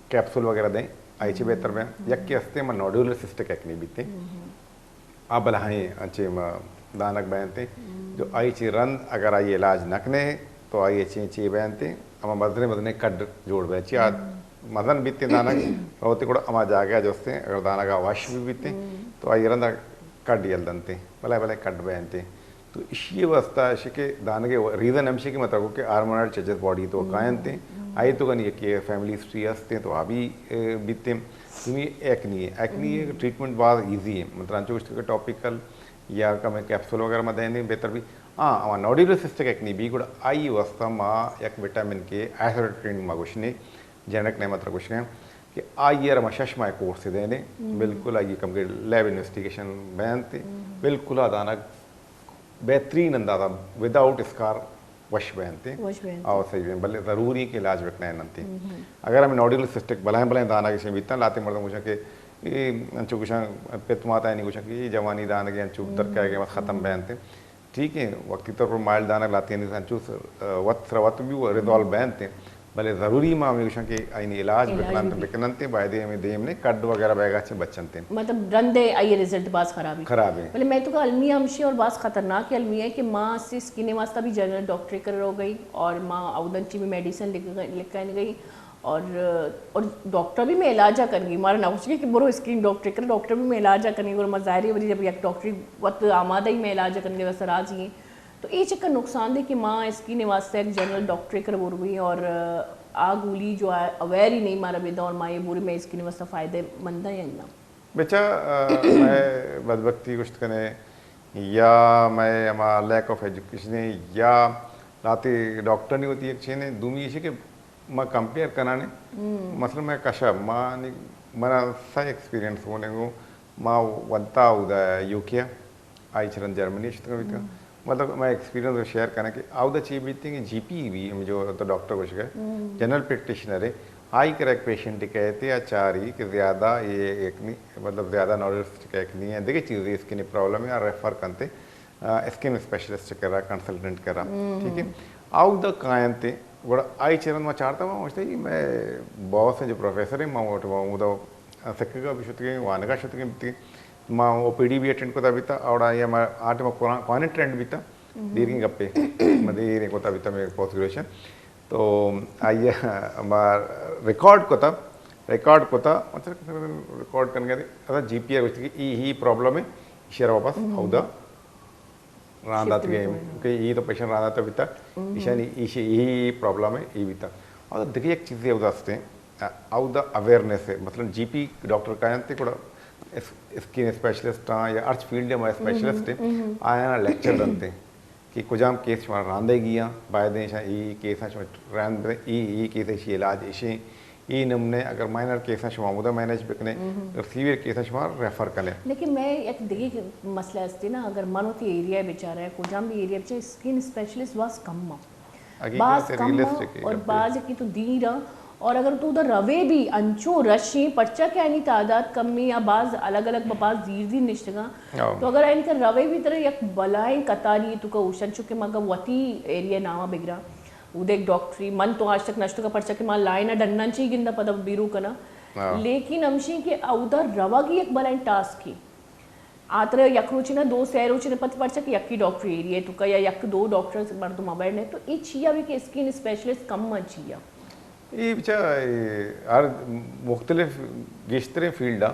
کیپسول وغیرہ دیں، آئی چی بہتر بہ۔ یکی ہستے ما نوڈولر سسٹک ایکنی بیتیں۔ آ بلاہیں انچیں دانگ بینتیں، جو آئی چی رند اگر آئی علاج نہ کنے تو آئی چی چی بینتیں، ہما مزنیں مزنیں کڈ جوڑ بینت۔ چی آ مزن بیتیں دانگ، روتے گڑا ہما جاگہ جستیں، اگر دانگ آ وش بھی بیتیں تو آئی رند کڈ یل دنتیں، بلے بلے کڈ بینتیں۔ تو اشی واسطہ اشی کہ دانگے ریزن ہمشی کہ مطلب کہ ہارمونل چینجز باڈی تو کائنتیں، آئی تو کنی کہ فیملی ہسٹری ہستیں تو آ بھی، اے، بیتیں۔ دومی ایکنی ہے۔ ایکنی ہے ٹریٹمنٹ باز ایزی ہے، مطلب انچو گوشت کہ ٹاپیکل یا کمیں کیپسول وغیرہ ما دینے بہتر بھی۔ ہاں، ہما نوڈولر سسٹک ایکنی بھی گڑا آئی واسطہ ما یک وٹامن کے آئسولیٹڈ ما گوشنے، جنک نے مطلب گوشنے کہ آئی ء را ما شش ماہ کورس دینے، بالکل آئی کم کے لیب انویسٹیگیشن بینت، بالکل آ دانگ بہترین اندازہ وداؤٹ اسکار وش بینت۔ وش بینت۔ آ صحیح بینت، بلے ضروری کہ علاج بکنائیں ننتی۔ اگر ہمیں نوڈولر سسٹک بلائیں بلائیں دانگ اشیں بیتاں، لاتے مردم گوشاں کہ اے انچو گوشاں پت ماتا نہیں گوشاں کہ اے جوانی دانگ انچو درکائے گئے ختم بینت۔ ٹھیک ہے، وقتی طور پر مائلڈ دانگ لاتے ہیں انچو وقت سر وقت بھی ریزالو بینت۔ بلے ضروری ما ہمیں گوشاں کہ آئینی علاج علاج بکننت، بکننت، باید ہمیں دیم نے کڈ وغیرہ بیگا چے بچنت۔ مطلب رندے آئی رزلٹ باز خرابی۔ خراب ہے۔ بلے میں تو کا المیہ ہمشی اور باز خطرناک المیہ ہے کہ ماں سے اسکن واسطہ بھی جنرل ڈاکٹر کر رو گئی اور ماں اودن چی بھی میڈیسن لکھ گئی، لکھن گئی اور، اور ڈاکٹر بھی میں علاج کر گئی، مارا نہ پوچھ کہ برو اسکن ڈاکٹر کر، ڈاکٹر بھی میں علاج کرنے اور مزاری وجہ جب یک ڈاکٹر وقت آمادہ ہی میں علاج کرنے واسطے راضی ہیں۔ تو اے چکر نقصان دے کہ ماں اسکن واسطہ یک جنرل ڈاکٹر کر بروی اور آ گولی جو اویری نہیں مارا بیدا اور ماں یہ بوری میں اسکن واسطہ فائدہ مند ہے یا نہ؟ بچا، آ، میں بدبختی گوشت کنے یا میں ہما لیک آف ایجوکیشن ہے یا لاتی ڈاکٹر نہیں ہوتی ایک چیز ہے، دومی ایشی کہ ما کمپیئر کنانے۔ مثلاً میں کشا، ما نی، منا سا ایکسپیرینس ہونے گو، ما ونتا اودا یوکیا، آئی چرن جرمنی شتگا بیتگا۔ مطلب میں ایکسپیرینس شیئر کناں کہ اودا چی بیتیں کہ جی پی بھی ہم جو تو ڈاکٹر گوش گئے، جنرل پریکٹیشنر ہے، آئی کرا ایک پیشنٹ کہتے یا چاری کہ زیادہ یہ ایک نہیں، مطلب زیادہ نالج کا ایک نہیں ہے، دیکھے چیز اسکن پرابلم ہے، ریفر کنتے اسکن اسپیشلسٹ کرا، کنسلٹنٹ کرا، ٹھیک ہے۔ آؤ دا کائنتے، گڑا آئی چرن ما چارتا ما گوشتے جی میں بہت سے جو پروفیسر ہیں، ما ووٹ ما اودا سکگا بھی شتگے، وانگا شتگے بیتی، ما او پی ڈی بھی اٹینڈ کتا بیتا، اوڑا یہ ما آٹے ما قرآن، قرآن ٹرینڈ بیتا، دیریں گپے، ما دیریں کتا بیتا میں پوسٹ گریجویشن۔ تو آئیے ما ریکارڈ کتا، ریکارڈ کتا، مطلب ریکارڈ کرنے گئے، اصلا جی پی آئی گوشتے کہ ای ہی پرابلم ہے، شیر واپس اودا راند آتگ ایں کہ ای تو پیشنٹ راند آتگ بیتا، ایشانی ایشی ای پرابلم ہے، ای بیتا۔ اور دیکھیے ایک چیز یہ اداستے، اودا اویئرنیس ہے، مثلاً جی پی ڈاکٹر کائیں تے گڑا اسکن اسپیشلسٹ ہاں یا ارچ فیلڈ میں اسپیشلسٹ ہیں، آیا لیکچر دنتے کہ کجام کیس شما راندے گیا، باید ہیں شما ای کیس شما راند، ای، ای کیس ایشی علاج ایشی، ای نمونے اگر مائنر کیس شما ہمودا مینج بکنے، اگر سیویئر کیس شما ریفر کنے۔ لیکن میں یک دگہ مسئلہ ہستی نا، اگر من وتی ایریا بچارے، کجام بھی ایریا بچارے، اسکن اسپیشلسٹ باز کم ہاں۔ باز کم ہاں اور باز کی تو دیر ہاں۔ اور اگر تو ادھر روے بھی انچو رش ہیں، پرچا کہ آنی تعداد کم ہے یا باز الگ الگ با-، باز دیر دیر نشتگاں۔ تو اگر ان کا روے بھی ترا یک بلائیں قطاری تو کا اوشن، چونکہ مگا وتی ایریا نامہ بگرا، اودے ایک ڈاکٹری، من تو آج تک نشتگا پرچا کہ ما لائن ڈنن چی گندا پدا بیرو کنا۔ لیکن ہمشی کہ اودا روگ یک بلائیں ٹاسک ہی۔ آ ترا یک روچے نہ، دو سہ روچے نہ، پت پرچا کہ یکی ڈاکٹر ایریا تو کا یا یک دو ڈاکٹر مردم ابر نے، تو ای چیا بھی کہ اسکن اسپیشلسٹ کم من چیا۔ ای بچا، ای ہر مختلف گیشتریں فیلڈ آ،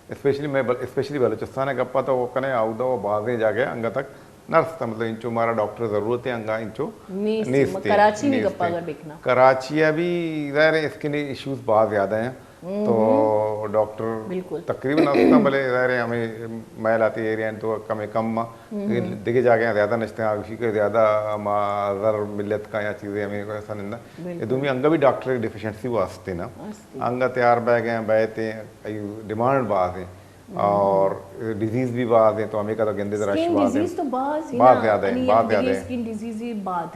اسپیشلی میں بل-، اسپیشلی بلوچستان گپا تو کنے اودا و بازیں جاگہ انگا تک نرس تا، مطلب انچو مارا ڈاکٹر ضرورت ہے انگا انچو نیست، نیست، کراچی بھی نیست۔ گپا اگر بکنا۔ کراچی ابھی ظاہر ہے اسکن ایشوز بہت زیادہ ہیں۔ تو ڈاکٹر بالکل۔ تقریباً است ہاں، بلے ظاہر ہے ہمیں محلاتی ایریا ہیں تو کم کم، دگہ جاگہ ہیں زیادہ نشتے ہیں، اسی کے زیادہ ہما زر ملت کا یا چیزیں ہمیں ایسا نہیں۔ دومی انگا بھی ڈاکٹر ڈیفیشنسی وہ ہستے نا۔ انگا تیار بہ گئے ہیں، بہتے ہیں، ڈیمانڈ باز ہیں۔ اور ڈیزیز بھی باز ہیں، تو ہمیں کا تو گندے رش باز ہیں۔ ڈیزیز تو باز ہیں باز نا، زیادہ ہیں، یعنی باز زیادہ ہیں۔ اسکن ڈیزیز بعد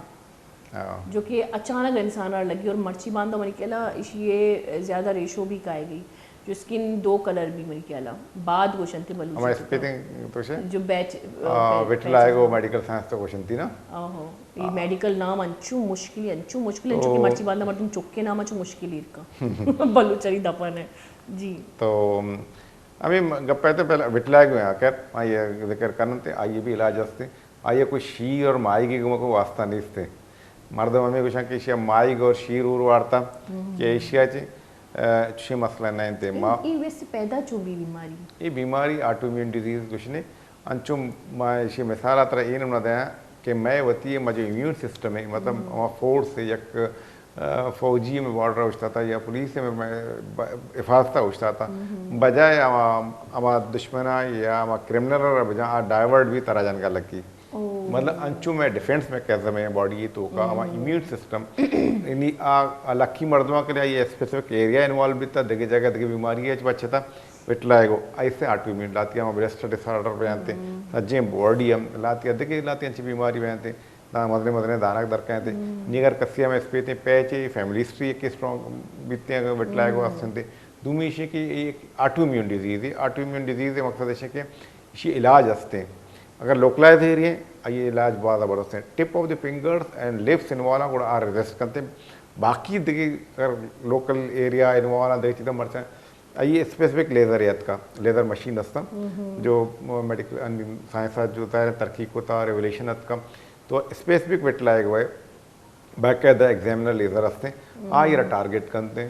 جو کہ اچانک انسان آر لگی اور مرچی باندا منی خیالا اشی زیادہ ریشو بھی کائے گئی، جو اسکن دو کلر بھی منی خیالا بعد گوشنتے بلوچی ہما اسپیتنگ تو شے؟ جو بیچ، آ، وٹلائگو میڈیکل سائنس تو گوشنتی نا؟ آہو، یہ میڈیکل نام انچو مشکلی، انچو مشکلی، انچو کہ مرچی باندا مردم چکے نام انچو مشکلی کا بلوچی دپن ہے۔ جی۔ تو ہمیں گپ تے پہلے وٹلائگو ہیں، خیر، آئیے ذکر کرنتے، آئیے بھی علاج ہستے۔ آئی ء کوئی شیر اور ماہیگی گوما کوئی واسطہ نیست ہے۔ مردم ہمیں گوشاں کہ ایشی ء ماہیگ اور شیر اور وارتا کہ ایشی ء چی، آ، چشیں مسئلہ نہ انت۔ ما ای ویسے پیدا چو بی بیماری؟ یہ بیماری آٹو امیون ڈیزیز گوشنے۔ انچو ما ایشی مثال ء ترا اے نمونہ دیاں کہ مئے وتی ما جو امیون سسٹم ہے، مطلب ہما فورس ہے، یک آ، فوجی میں بارڈر اوشتاتا یا پولیس میں، میں ب-، حفاظت اوشتاتا۔ بجائے ہما، ہما دشمنا یا ہما کرمنل را بجا آ ڈائیورٹ بھی ترا جنگا لگی۔ مطلب انچو میں ڈیفنس میکانزم ہے باڈی تو کا، ہما امیون سسٹم، یعنی آ، آ لکی مردماں کے لیے یہ اسپیسیفک ایریا انوالو بیتا، دگہ جگہ دگہ بیماری ہے بچتا، وٹلائگو، ایسے آٹو امیون لاتی ہم بریسٹ ڈس آرڈر پہ آنتے، سجیں باڈی ہم لاتی، دگہ لاتی انچی بیماری پہ آنتے۔ داں مزنیں مزنیں دانگ در کئیت۔ نی اگر کسی ہمے اسپیتیں پیچ ء فیملی ہسٹری یکے اسٹرانگ بیتیں، اگر وٹلائگو ہستنت۔ دومی ایشی کہ اے یک آٹو امیون ڈیزیز ہے۔ آٹو امیون ڈیزیز ء مقصد ایش کہ ایشی علاج ہستیں۔ اگر لوکلائز ایریا ہیں، آئی علاج باز زبردست ہیں۔ Tip of the fingers and lips involve ہیں، گڑا آ ریزسٹ کنتے۔ باقی دگہ اگر لوکل ایریا انووانا دگہ چیزاں مرچاں، آئی اسپیسیفک لیزر اتکا، لیزر مشین ہستاں جو میڈیکل سائنس جو ظاہر ترقی کو تا، ریولیوشن اتکا، تو اسپیسیفک وٹلائے گوئے باقاعدہ ایگزامینر لیزر ہستیں، آئی را ٹارگٹ کنتے،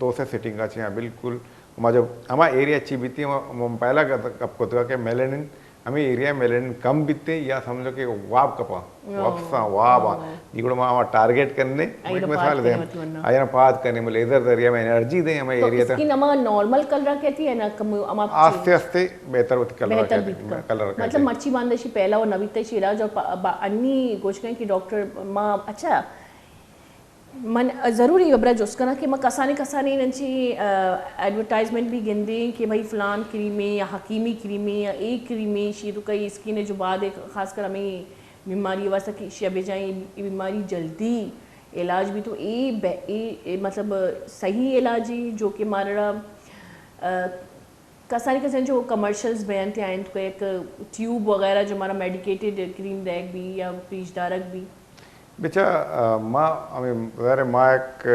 دو سے سیٹنگ آ چیاں بالکل ہما جو ہما ایریا چی بیتی، ہما پہلا گپ کتگا کہ میلنن ہمیں ایریا میلنن کم بیتے یا سمجھو کہ واب کپا، وپساں واب آ، یہ گڑا ما ہما ٹارگٹ کرنے، ایک مثال دیں، آئی را پاد کرنے، ہم لیزر ذریعہ میں انرجی دیں ہمیں ایریا تک۔ اسکن ہما نارمل کلر کہتی ہے نا، کم ہما آستے آستے بہتر ہوتی، کلر بہتر کہتی بیت کا۔ کلر کہتی مطلب ہے۔ مرچی باندشی پہلا و نبیتا شیرا جو انی گوشگیں کہ ڈاکٹر ما اچھا من ضروری ہبرا جست کناں کہ ما کسانیں کسانیں انچیں ایڈورٹائزمنٹ بھی گندیں کہ بھئی فلان کریمیں یا حکیمی کریمیں یا اے کریمیں، شی تو کئی اسکن جو بعد خاص کر ہمیں بیماری واسطہ کہ شی بجائیں بیماری جلدی علاج بھی تو اے مطلب صحیح علاج ہے جو کہ مارڑا کسانی کسانی جو کمرشلز بیان تھے آئیں تو ایک ٹیوب وغیرہ جو ہمارا میڈیکیٹڈ کریم دیگ بھی یا پیش دارگ بھی۔ بچا ما ہمیں ظاہر ہے ما ایک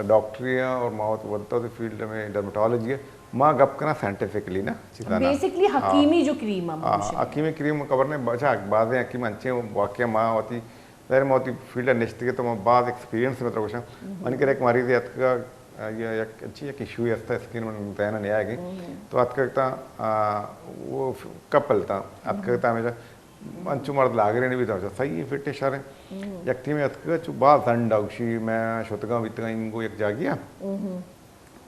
ڈاکٹری ہیں اور ما وت ودتا فیلڈ میں ڈرمٹولوجی ہے، ما گپ کنا سائنٹیفکلی نا چیزاں نا۔ بیسکلی حکیمی جو کریم ہے، حکیمی کریم خبر نہیں بچا، بعض حکیم انچے واقعہ ما ہوتی ظاہر ما وتی فیلڈ ء نشتگے تو ما باز ایکسپیرینس میں ترا گوشاں۔ منی کرا یک مریضے اتکگ، آئی ء یک انچیں یک ایشوے ہست اسکن من ذہن ء نیائگیں۔ تو اتکگ تاں، آ، وہ کپل تاں، اتکگ تاں ہمیشہ انچو مرد لاگرے نہ بیت، ہمیشہ صحیح فٹ شر۔ یک ٹیمے اتکگ چو باز زنڈ ء گوشی میں شتگاں بیتگاں اینگو یک جاگے ء۔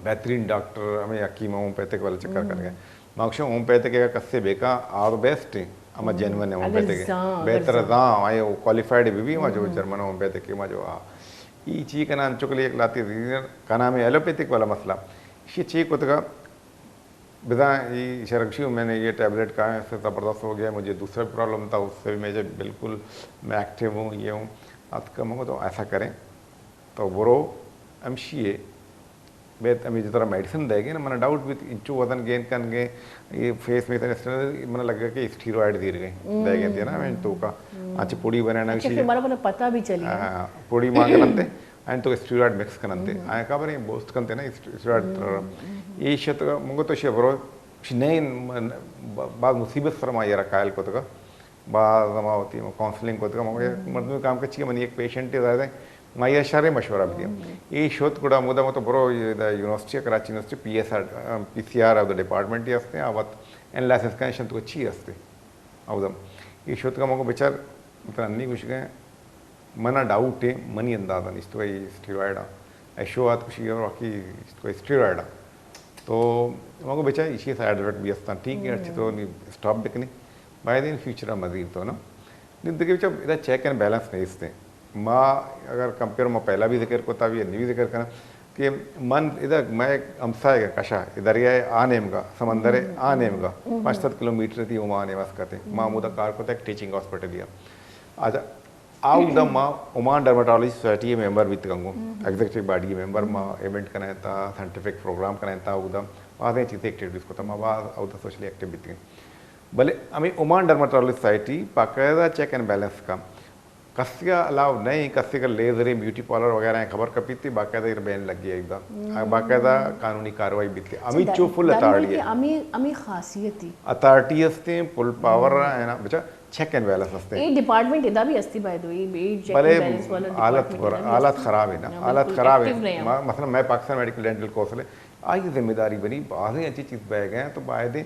بہترین ڈاکٹر ہمیں حکیم ہومیوپیتھک والا چکر کنگ ء۔ ما گوشاں ہومیوپیتھک اگاں کسے بہ کن آ تو بیسٹ ہیں، ہما جینوئن ہے ہومیوپیتھک، بہتر زاں آئے کوالیفائڈ بھی بھی ہما جو جرمن ہومیوپیتھک ہما جو آ ای چی کنا انچو کلی یک لاتی کنا میں ایلوپیتھک والا مسئلہ، ایشی چی کتگا بزاں ای شرکشی میں نے یہ ٹیبلٹ کھایا اس سے زبردست ہو گیا، مجھے دوسرا پرابلم تھا اس سے بھی میں بالکل میں ایکٹیو ہوں، یہ ہوں۔ اتکا مگو تو ایسا کریں تو برو ہمشی ہے بیت ہمے جترا میڈیسن دئیگے نا، منا ڈاؤٹ بیت انچو وزن گین کنگے، یہ فیس میں اتنے اسٹیرائڈ، منا لگا کہ اسٹیرائڈ دیر گئے دئیگے تھے نا ہمیں تو کا انچ پوڑی بنانا اچھا، پھر ہمارا منا پتہ بھی چلی نا۔ ہاں، پوڑی مانگ لنتے ان تو اسٹیرائڈ مکس کننتے آیا کا بنے بوسٹ کنتے نا اسٹیرائڈ۔ یہ شت مگو تو شے برو شی نہیں، بعض مصیبت سر ما یہ رکھائل کو تکا۔ باز ہما وتی کونسلنگ کتگ، مگو یک مردمے کام کچی منی یک پیشنٹے زاہدیں، ما یہ شریں مشورہ بدیاں۔ اے شت گڑا مدام تو برو university Karachi university P S R, P C R O department ہی ہستیں، آ وت انالائسس کنشن تو چی ہستے۔ اودم اے شت کا مگو بچار مطلب انی گوشگیں منا ڈاؤٹ ہے، منی اندازہ نیست بھائی اسٹیرائڈ آ ایشو آت کشی اور واقعی اسٹیرائڈ آ۔ تو مگو بچار ایشی سائیڈ افیکٹ بھی ہستاں، ٹھیک ہے، اچھی تو نہیں اسٹاپ بکنی۔ باید این فیوچر ء مزید تو نا۔ نی دگہ چا ادا چیک اینڈ بیلنس نیست ہیں۔ ما اگر کمپیئر ما پہلا بھی ذکر کو تا بھی نی بھی ذکر کرنا کہ من ادا میں ہمسائے کا کشا دریائے آ نیمگا، سمندر آ نیمگا پانچ سات کلومیٹر تھی عمان وس کرتے۔ ما مودا کار کو تا ایک ٹیچنگ ہاسپٹل دیا۔ اچھا، آؤ دا ما عمان ڈرمٹولوجی سوسائٹی ممبر بیتگنگو، ایگزیکٹو باڈی ممبر، ما ایونٹ کنائیں تا، سائنٹیفک پروگرام کنائیں تا، اودا بازیں چیزیں ایکٹیویٹیز کو تا، ما باز اودا سوشلی ایکٹیو بیتگیں۔ بلے ہمیں عمان ڈرمٹولوجی سوسائٹی باقاعدہ چیک اینڈ بیلنس کا کسیا الاؤ نہیں، کسے کا لیزر بیوٹی پارلر وغیرہ ہیں خبر کپیت تھی، باقاعدہ ایر بین لگ گیا ایک دا۔ باقاعدہ قانونی کاروائی بیت تھی۔ ہمیں چو فل اتھارٹی ہے۔ ہمیں، ہمیں خاصیت ہی اتھارٹی ہستے ہیں، فل پاور ہے نا، بچا چیک اینڈ بیلنس ہستے ہیں۔ اے ڈپارٹمنٹ ادا بھی ہستی بائی دو، اے، اے چیک بلے اینڈ بیلنس والا حالت ڈپارٹمنٹ پر، ادا بھی حالت ہستی۔ خراب ہے نا، نا، حالت بالکل خراب ہے۔ ایکٹیو نہیں ہے۔ ما-، مثلاً میں پاکستان میڈیکل ڈینٹل کونسل ہے، آئی ذمہ داری بنی، بازیں اچھی چیز بہ گئے ہیں، تو باید ہے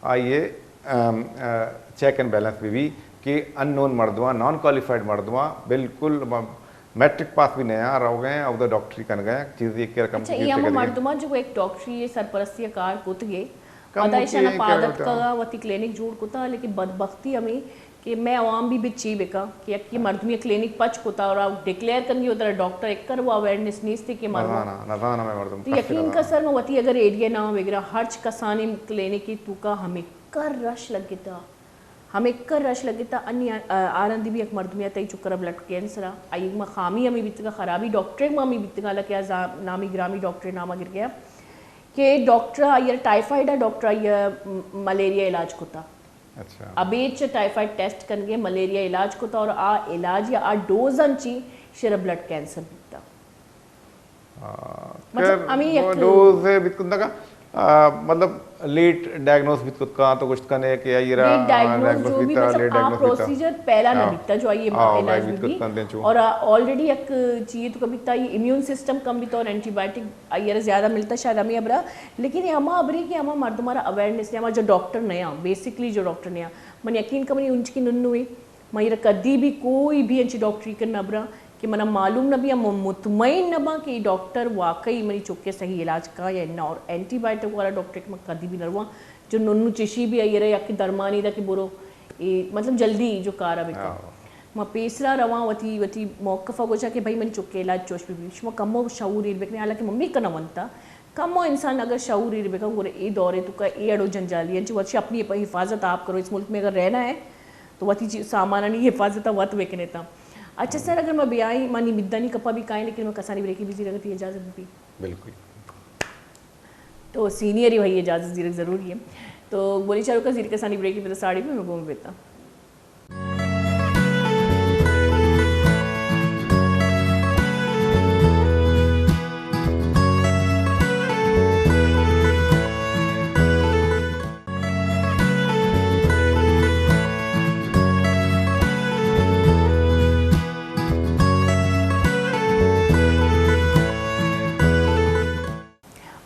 آئی یہ، ام، آ، چیک اینڈ بیلنس بھی بھی کہ ان نون مردماں، نان کوالیفائڈ مردماں، بالکل م-، میٹرک پاس بھی نہیں آ، رو گئے ہیں، اودا ڈاکٹری کن گئے ہیں، چیز یہ کہ رقم اچھا، کی یہ ہم چیز مردماں جو ایک ڈاکٹری سرپرستی کار کت گئے، کم پدا ہوتی ایشانا ہے، کیا پادت ہوتا ہے؟ کا وتی کلینک جوڑ کتا، لیکن بدبختی ہمیں کہ میں عوام بھی بچی بکا کہ یک مردمی کلینک پچ کتا اور ڈکلیئر کن گی ادھر ڈاکٹر ایک کر وہ اویئرنس نیست کہ مردم نزانا، نزانا میں مردم تو کسی یقین نزانا۔ کا سر میں وتی اگر ایریا نام وغیرہ ہرچ کسانی کلینک کی تو کا ہمیں کر رش لگتا، ہمیں کر رش لگتا۔ انی آ-، آرندی بھی یک مردمی تئی چکر بلڈ کینسر آ، آئی ما خامی ہمیں بیتگا، خرابی ڈاکٹر ما ہمیں بیتگا، حالانکہ آ زا-، نامی گرامی ڈاکٹر نام گر گیا کہ ڈاکٹر آئی ٹائیفائڈ آ، ڈاکٹر آئی م-، ملیریا علاج کتا۔ اچھا۔ ابیچ ٹائیفائڈ ٹیسٹ کنگے ملیریا علاج کتا اور آ علاج یا آ ڈوز انچی شر بلڈ کینسر بیتا۔ آ، مطلب، خیر، ہمیں یک ڈوز ہے بیت کندگا، آ، مطلب، لیٹ ڈائگنوز بیت کت کاں تو گوشت کنے کہ آئی را لیٹ ڈائگنوز ڈائگنوز جو بھی، بیتا، مطلب، لیٹ آ ڈائگنوز بیتا۔ پروسیجر پہلا نہ ہاں۔ بیتا جو آئی ہاں، علاج بیت بیت کت کندے چو۔ اور، آ، آلریڈی یک چیز تو کبھی تا یہ امیون سسٹم کم بیتا اور اینٹی بایوٹک آئی را زیادہ ملتا شاید ہمیں ابرا، لیکن یہ ہما ابری کہ ہما مردم را اویئرنس نے، ہما جو ڈاکٹر نیا، بیسکلی جو ڈاکٹر نیا، من یقین کمنی انچ کی ننوی من ایرا کدی بھی کوئی بھی انچی ڈاکٹری کن نہ براں کہ منا معلوم نہ بیاں، من مطمئن نہ باں کہ ای ڈاکٹر واقعی منی چکے صحیح علاج کاں یا نہ، اور اینٹی بایوٹک والا ڈاکٹر کہ من کدی بھی نہ رواں۔ جو ننو چشی بھی آئی را یک درمانی دا کہ برو، اے مطلب جلدی جو کارا بکن۔ ہاں۔ ما پیسرا رواں وتی، وتی موقفا گوشاں کہ بھئی منی چکے علاج چوش بھی بھی۔ شما کمو شعور ایر بکنے، حالانکہ ممی کنا ونتا۔ کمو انسان اگر شعور ایر بکن، گڑا اے دورے توکا اے اڑو جنجالی انت، وتی اپنی حفاظت آپ کرو۔ اس ملک میں اگر رہنا ہے تو وتی چی-، سامانانی حفاظت وت بکنے تا۔ اچھا سر، اگر ما بیائیں، ما نی مدانی کپا بھی کائیں، لیکن ما کسانی بریکی بھی زیرگتی اجازت بھی۔ بالکل۔ تو سینئر ہی بھائی اجازت زیرگ ضروری ہے۔ تو گولی چاروکا زیر کسانی بریکی بھی تو ساڑی بھی میں گوم بیتا۔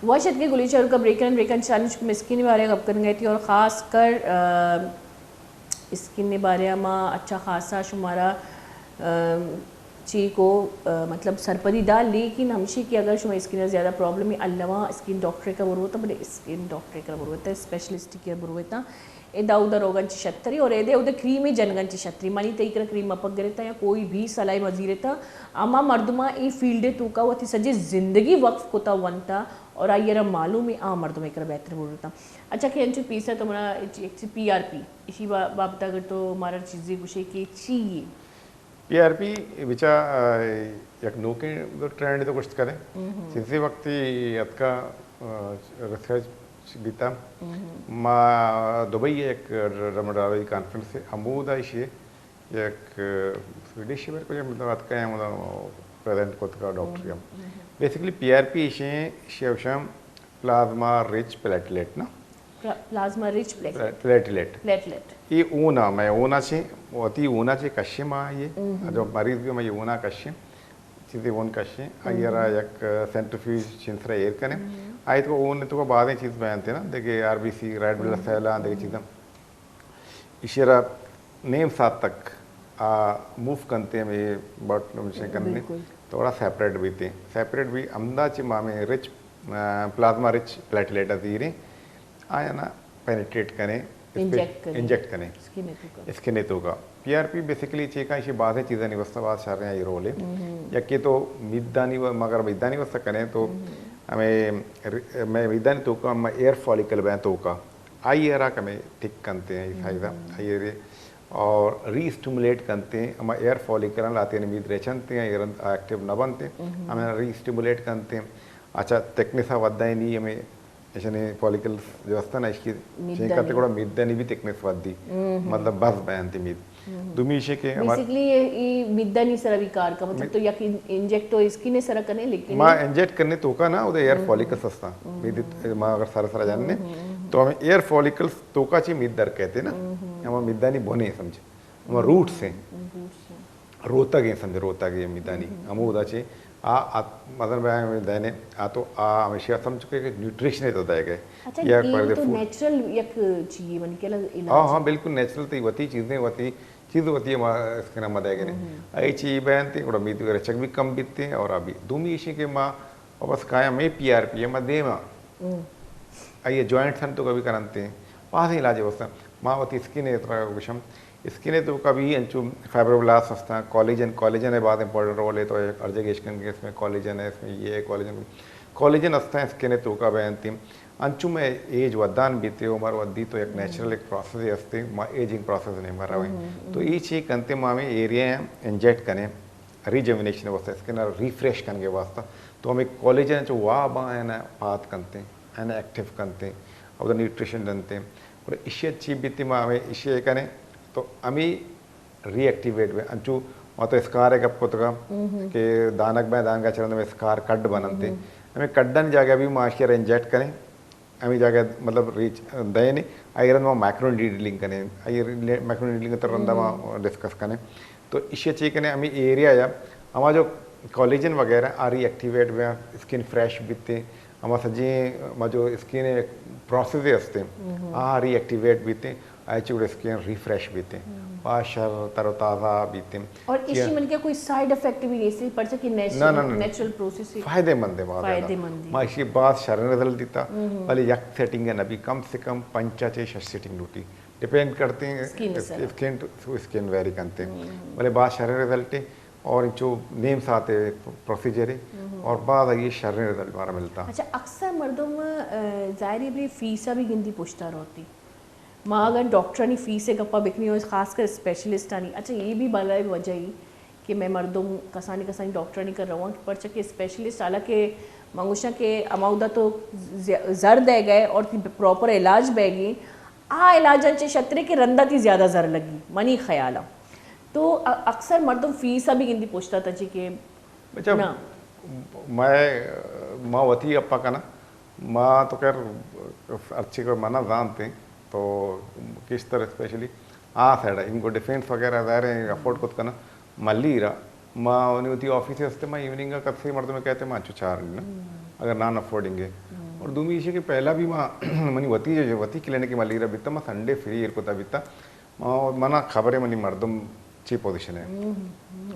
وش اتکے گلی چاروکا بریکن، بریکن چاروکا اسکن بارے گپ کرنگا تھی اور خاص کر، آ، اسکن بارے ما اچھا خاصا شمارا، آ، چی کو، آ، مطلب سرپدی دا، لیکن ہمشی کہ اگر شما اسکن زیادہ پرابلم ہے، الواں اسکن ڈاکٹر کا بروتا، بلے اسکن ڈاکٹر کا بروتا، اسپیشلسٹ کی بروتا۔ ادا اودا روگن چی شتری اور ایدے اودا کریم جنگن چی شتری۔ منی تئی کرا کریم مپک گرتا یا کوئی بھی صلاح مزیرتا، اما مردما ای فیلڈ توکا وتی سجے زندگی وقف کتا ونتا اور آئی را معلوم ہے آ مردم ایک بہتر بولتا۔ اچھا کہ انچو پیسا تو منا ایک چی پی آر پی، اسی با-، بابت اگر تو مارا چیزیں گوشے کہ چی یہ؟ پی آر پی بچا، آ، یک نوکیں ٹرینڈ تو گوشت کرے۔ چیزیں وقتی اتکا، آ، ریسرچ بیتا۔ ما دبئی یک ڈرامہ ڈرامہ کانفرنس ہے، ہمودا ایشی یک سویڈش میں کچھ مطلب اتکا ہے، مطلب پریزنٹ کو تکا ڈاکٹر ہم۔ بیسیکلی پی آر پی ایشی، ایشی اوشم پلازما رچ پلیٹلیٹ نا۔ پلا-، plasma rich platelet. Platelet. Platelet. ای اونا، میں اونا چے، وتی اونا چے کشے ما یہ۔ جو مریض بھی میں اونا کشے، چیزیں اون کشے، آئی را یک سینٹریفیوج چین سرا ایر کنے۔ آئی تو اون تو بازیں چیز بیان تے نا، دیکھے R B C, red blood cell, دیکھے چیزاں۔ ایشی را نیم ساعت تک آ موو کنتے، ہمے باٹل مشین کنتے، بالکل۔ تو وڑا سیپریٹ بیتے۔ سیپریٹ بھی ہمدا چہ ما ہمے رچ، آ، پلازما رچ پلیٹلیٹ زیریں، آیا نا پینیٹریٹ کنے، انجیکٹ کنے۔ انجیکٹ کنے۔ اسکن توکا۔ اسکن توکا۔ پی آر پی بیسیکلی چے کا، ایشی بازیں چیزانی واسطہ باز شریں آئی رول ہے۔ یکی تو میدانی و-، مگر میدانی واسطہ کنے تو ہمے ر-، میں میدانی توکا ہم ایئر فالیکل بین توکا۔ آئی ء را کمے تھک کنتے ہیں، یہ سائز آئی ء رے، اور ری اسٹیمولیٹ کنتے ہیں، ہما ایئر فالیکل ہیں، لاتین مید رچنتے ہیں، ایئر ایکٹیو نہ بنتے، ہمیں ری اسٹیمولیٹ کنتے ہیں۔ اچھا، تھکنس ء ودائی نہیں ہمیں، ایشانی فالیکل جو ہستا نا، اس کی چین کرتے گڑا میدانی بھی تھکنس ودی، مطلب بس بیانتی مید۔ دومی ایشی کہ ہمار- بیسیکلی یہ، یہ میدانی سرا بھی کار کا، مطلب تو یک ان-، انجیکٹ تو اسکن سرا کنے، لیکن ما انجیکٹ کرنے توکا نا، ادے ایئر فالیکلز ہستا۔ میدے ما اگر سر سرا جاننے، تو ہمیں ایئر فالیکلز توکا چے مید در کہتے نا، ہما میدانی بنے سمجھے، ہما روٹس ہیں۔ روتگ ہیں سمجھے، روتگ ہیں میدانی۔ ہمو ادا چے آ، آ، مثلاً میں دینے، آ تو آ ہمیشہ سمجھ چکے کہ نیوٹریشن ہے تو دے گئے۔ اچھا، یا یہ تو نیچرل یک چیز ہے، من کہلا علاج ہاں، ہاں، بالکل نیچرل تھی، وتی چیزیں، وتی چیز وتی ہما اسکن ہم دے گنے۔ اے چی بیان تے، گڑا میدے رچگ بھی کم بیتے اور ابھی دومی ایشی کہ ما واپس کایا میں پی آر پی ما دیما۔ آئیے جوائنٹس ہم تو کبھی کرنتے ہیں۔ بازیں علاج واسطہ ما وتی اسکن ء ترا گوشم، اسکن ء تو کبھی انچو فائبروبلاسٹ ہستاں، کولیجن، کولیجن ء بازیں امپورٹنٹ رول ہے، تو ہر جگہ اشکن کہ اس میں کولیجن ہے، اس میں یہ ہے، کولیجن، کولیجن ہستاں اسکن ء توکا بینتی۔ انچو میں ایج ودان بیتے، عمر ودی تو یک نیچرل ایک پروسیس ہستے، ما ایجنگ پروسیس نے مرا ہوئی۔ تو ای چی کنتے ما ہمیں ایریا انجیکٹ کنے، ریجوینیشن واسطہ، اسکن ریفریش کنگے واسطہ۔ تو ہمیں کولیجن چو واب آئین پات کنتے، آئین ایکٹیو کنتے، اور نیوٹریشن دنتے۔ اور ایشی چی بیتی ما ہمیں ایشی کنے، تو ہمیں ری ایکٹیویٹ بے، انچو ما تو اسکار ءِ گپ کتگ کہ دانگ بہ دانگ ءَ چہ رند ہمے اسکار کڈ بننت۔ ہمے کڈانی جاگہ بھی ما اشی ءَ را انجیکٹ کنیں، ہمے جاگہ مطلب ریچ دئیں، آئی رند ما مائکرو نیڈلنگ کنیں، آئی مائکرو نیڈلنگ تر رندا ما ڈسکس کنیں۔ تو ایشی چی کنیں، ہمے ایریا یا ہما جو کولیجن وغیرہ آ ری ایکٹیویٹ بیاں، اسکن فریش بیتے، ہما سجیں ما جو اسکن پروسیس ہستے آ ری ایکٹیویٹ بیتے، آئی چی گڑا اسکن ریفریش بیتے، آ شر تر و تازہ بیتے۔ اور ایشی من کیا کوئی سائیڈ افیکٹ بھی نہیں سی، پرچہ کہ نہ، نہ، نہ، نہ۔ نیچرل پروسیس ہی فائدہ مند ہے، بہت زیادہ۔ فائدہ مند ہے۔ ما ایشی باز شریں رزلٹ دیتا، بلے یک سیٹنگ ہے نبی، کم سے کم پنچ چے شش سیٹنگ لوٹی، ڈیپینڈ کرتے ہیں اسکن سر۔ اسکن ٹو اسکن ویری کنتے ہیں۔ بلے باز شریں رزلٹ ہے اور انچو نیم ساعت ہے پروسیجر ہے اور باز آئی شریں رزلٹ مارا ملتا۔ اچھا، اکثر مردم، آ، ظاہری بلی فیس بھی گندی پشتا روتی۔ ما اگر ڈاکٹرانی فیس ءِ گپا بکنی اور خاص کر اسپیشلسٹانی، اچھا، یہ بھی بلا وجہ ہی کہ میں مردم کسانی کسانی ڈاکٹرانی کر رواں، پرچہ کہ اسپیشلسٹ، حالانکہ من گوشاں کہ ہما اودا تو زی-، زر دے گئے اور تی پراپر علاج بہ گی، آ علاجاں چے شترے کہ رندا تی زیادہ زر لگی، منی خیالا۔ تو ا-، اکثر مردم فیس بھی گندی پشتا تا چی کہ بچا، نہ۔ میں، ما وتی اپا کنا، ما تو خیر ہرچی کو منا زانتے، تو کشتر اسپیشلی آ سائیڈ ہے، ان کو ڈیفنس وغیرہ ظاہر ہے افورڈ کت کنا، ملی را، ما انی وتی آفیس ہستے، ما ایوننگ کسے مردم کہتے ما انچو چار نا، اگر نان افورڈنگ ہے۔ اور دومی ایشی کہ پہلا بھی ما منی وتی جو، وتی کلینک ملی را بیتا، ما سنڈے فری ایر کتا بیتا، ما، منا خبر ہے منی مردم چی پوزیشن ہے۔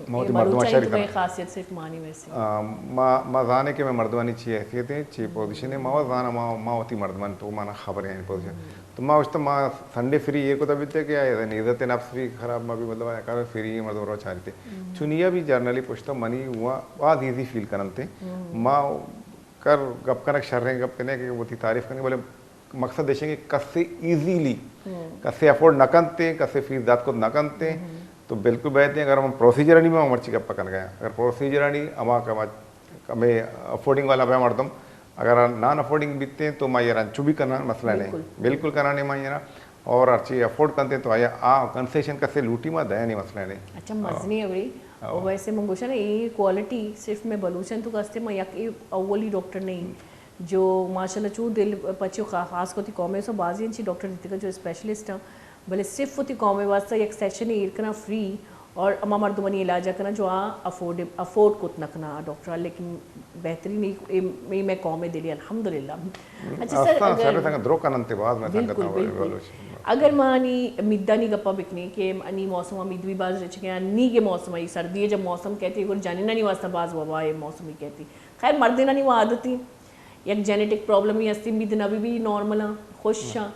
ما وتی مردم بلوچانی شری تو کنا۔ خاصیت صرف مانی ویسے۔ آ، ما، ما زانے کہ میں مردمانی چی حیثیت ہے، چی پوزیشن ہے، ما وت زانا، ما، ما وتی مردمان تو منا خبر ہے پوزیشن۔ تو ما وشتا ما سنڈے فری یہ کتا بیتے کہ آئے عزت نفس بھی خراب، ما بھی مطلب آئے کار فری مردم رو چارتے۔ چنیا بھی جرنلی پشتا منی ہوا باز ایزی فیل کننتے۔ ما کر گپ کنک شریں گپ کنے کہ وتی تعریف کنے، بلے مقصد ایش کہ کسے ایزیلی، کسے افورڈ نہ کنتے، کسے فیس دات کت نہ کنتے، تو بالکل بہترین۔ اگر ہم پروسیجرانی میں مرچی گپ کنگ ءَ، اگر پروسیجرانی ہما کم، ہمیں افورڈنگ والا بہ مردم، اگر نان افورڈنگ بیتے تو ما یہ رنچو بھی کناں، مسئلہ نہیں، بالکل۔ بالکل کناں نہیں ما یہ نا۔ اور ہرچی افورڈ کنتے تو آیا آ کنسیشن کسے لوٹی ما دیا نہیں، مسئلہ نہیں۔ اچھا، مزنی اوڑی۔ او ویسے من گوشاں نا، اے کوالٹی صرف میں بلوچاں تو کستے، ما یک اے اولی ڈاکٹر نہیں۔ جو ماشاءاللہ چو دل پچو خا-، خاص کو تی قومے سو بازی انچی ڈاکٹر دیتگا جو اسپیشلسٹ ہیں، بلے صرف وتی قومے واسطہ یک سیشن ایر کنا فری اور اما مردمانی علاج کنا جو آ افورڈ، افورڈ کت نہ کنا ڈاکٹر، لیکن بہترین اے، اے، اے میں قومے دلی الحمدللہ۔ اچھا سر، اگر سر سنگ درو کنن تے باز میں بالکل، سنگت بالکل۔ اگر مانی مدانی گپا بکنی کہ انی موسم مد بھی باز رچگے، نی کے موسم ای سردی ہے، جب موسم کہتی ہے، اور جنینانی واسطہ باز وبا ہے موسمی کہتی۔ خیر، مردینانی وہ عادتی یک جینیٹک پرابلم ہی ہستی، مید نبی بھی نارمل ہاں، خوش ہاں۔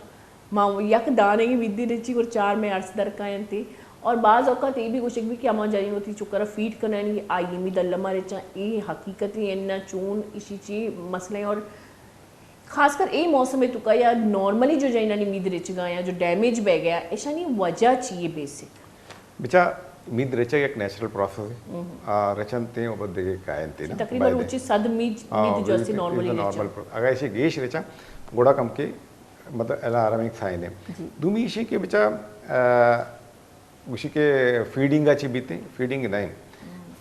ما یک دانے کی مید رچی اور چار میں عرض در کائنتی۔ اور بعض اوقات یہ بھی گوشگ بھی کہ ہما جنین وتی چکر فیڈ کنانی آئی مید اللہ مارے چاں، اے حقیقت ہی انہ چون اشی چی مسئلہ ہیں۔ اور خاص کر اے موسم تو کا یا نارملی جو جنینانی مید رچگا یا جو ڈیمیج بہ گیا، اشانی وجہ چی ہے بیسک؟ بچا، مید ریچگ یک نیچرل پروسیس ہے۔ آ، رچنتے او پد دگہ کائنتے نا۔ تقریباً روچی صد مید، آ، مید جو استی نارملی ریچا۔ نارمل پرو-، اگر ایشی گیش ریچا، گڑا کم کے، مطلب، الارمنگ سائن ہے۔ جی۔ دومی ایشی کہ بچا، آ، گوشی کہ فیڈنگ اچی بیتے، فیڈنگ نہیں۔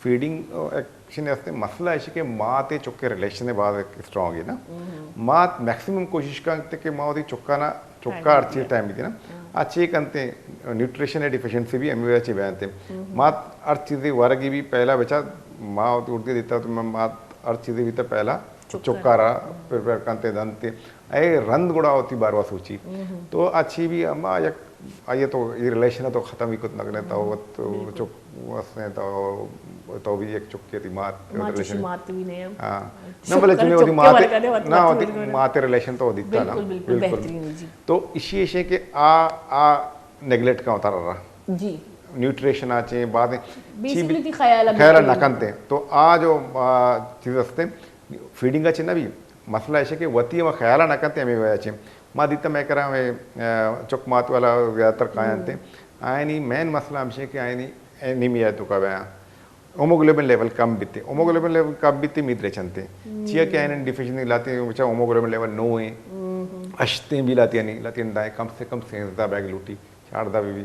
فیڈنگ، آ، ایکشن استے، مسئلہ ایشی کہ ماتے چکے ریلیشن ہے باز اسٹرانگ ہے نا۔ مات میکسیمم کوشش کرتے کہ ما وتی چکا نا چکا ہر چیز ٹائم بیتی نا۔ آ چے کنتے، نیوٹریشن ڈیفیشنسی بھی ہمیں وجہ چے بیانتے۔ مات ہر چیزی ورگی بھی پہلا بچا ما اردو دیتا تو میں مات ہر چیزی بھی تو پہلا چکا۔ چکا را پریپیئر کنتے دنتے۔ اے رند گڑا ہوتی باروا سوچی۔ تو آ چی بھی ہما یک، آئیے تو یہ ریلیشن تو ختم ہی کت نہ کرنے تو وت چک وسنے تو، تو بھی یک چکے تھی مات ماں چشی ریلیشن۔ مات بھی نہیں ہے۔ ہاں۔ نہ، بلے چمے وتی ماتے، نہ، وتی ماتے ریلیشن تو دیتا نا۔ بالکل، بالکل، بہترین ہے جی۔ تو اسی ایشے کہ آ، آ نیگلیکٹ کا ہوتا رہا۔ جی۔ نیوٹریشن آ چے، بعد بیسکلی تی خیال، خیال نہ کنتے۔ تو آ جو، آ، چیز ہستے، فیڈنگ آ چے نہ بھی، مسئلہ ایشے کہ وتی ہم خیال نہ کنتے ہمیں وجہ چے۔ ما دیتا میں کرا ہمیں، آ، چک مات والا زیادہ تر کائنتے۔ آئینی مین مسئلہ ہمشے کہ آئینی انیمیا تو کا بیاں۔ ہوموگلوبن لیول کم بیتے، ہوموگلوبن لیول کم بیتے مید ریچنتے۔ چیا کہ آئین ڈیفیشنسی لاتے ہیں، بچا ہوموگلوبن لیول نو ہیں، اشتے بھی لاتے ہیں نہیں، لاتے ہیں دائیں کم سے کم سینزدہ بیگ لوٹی، چاردہ بھی بھی،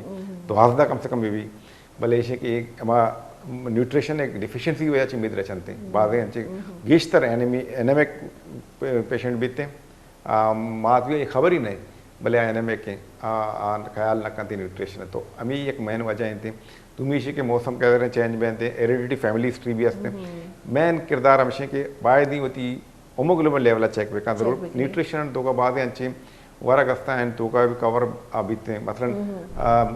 دوازدہ کم سے کم بھی بھی۔ بلے ایشے کہ ایک ہما نیوٹریشن ایک ڈیفیشنسی وجہ چہ مید رچنتے، بازیں انچیں گیشتر اینیمی، اینیمک پیشنٹ بیتے، آ، مات بھی خبر ہی نہیں، بلے اینیمک ہیں، آ، آ خیال نہ کنتے نیوٹریشن۔ تو ہمیں ایک مین وجہ انتے۔ دومی ایشی کہ موسم کے چینج بینتے، ہیریڈیٹی فیملی ہسٹری بھی ہستے۔ مین کردار ہمشیں کہ باید ہی ہوتی ہوموگلوبن لیول چیک بکن ضرور۔ نیوٹریشن تو کا بعد انچیں ورگ ہستا ہیں، تو کا بھی کور بیتے ہیں۔ مثلاً، آ، آ،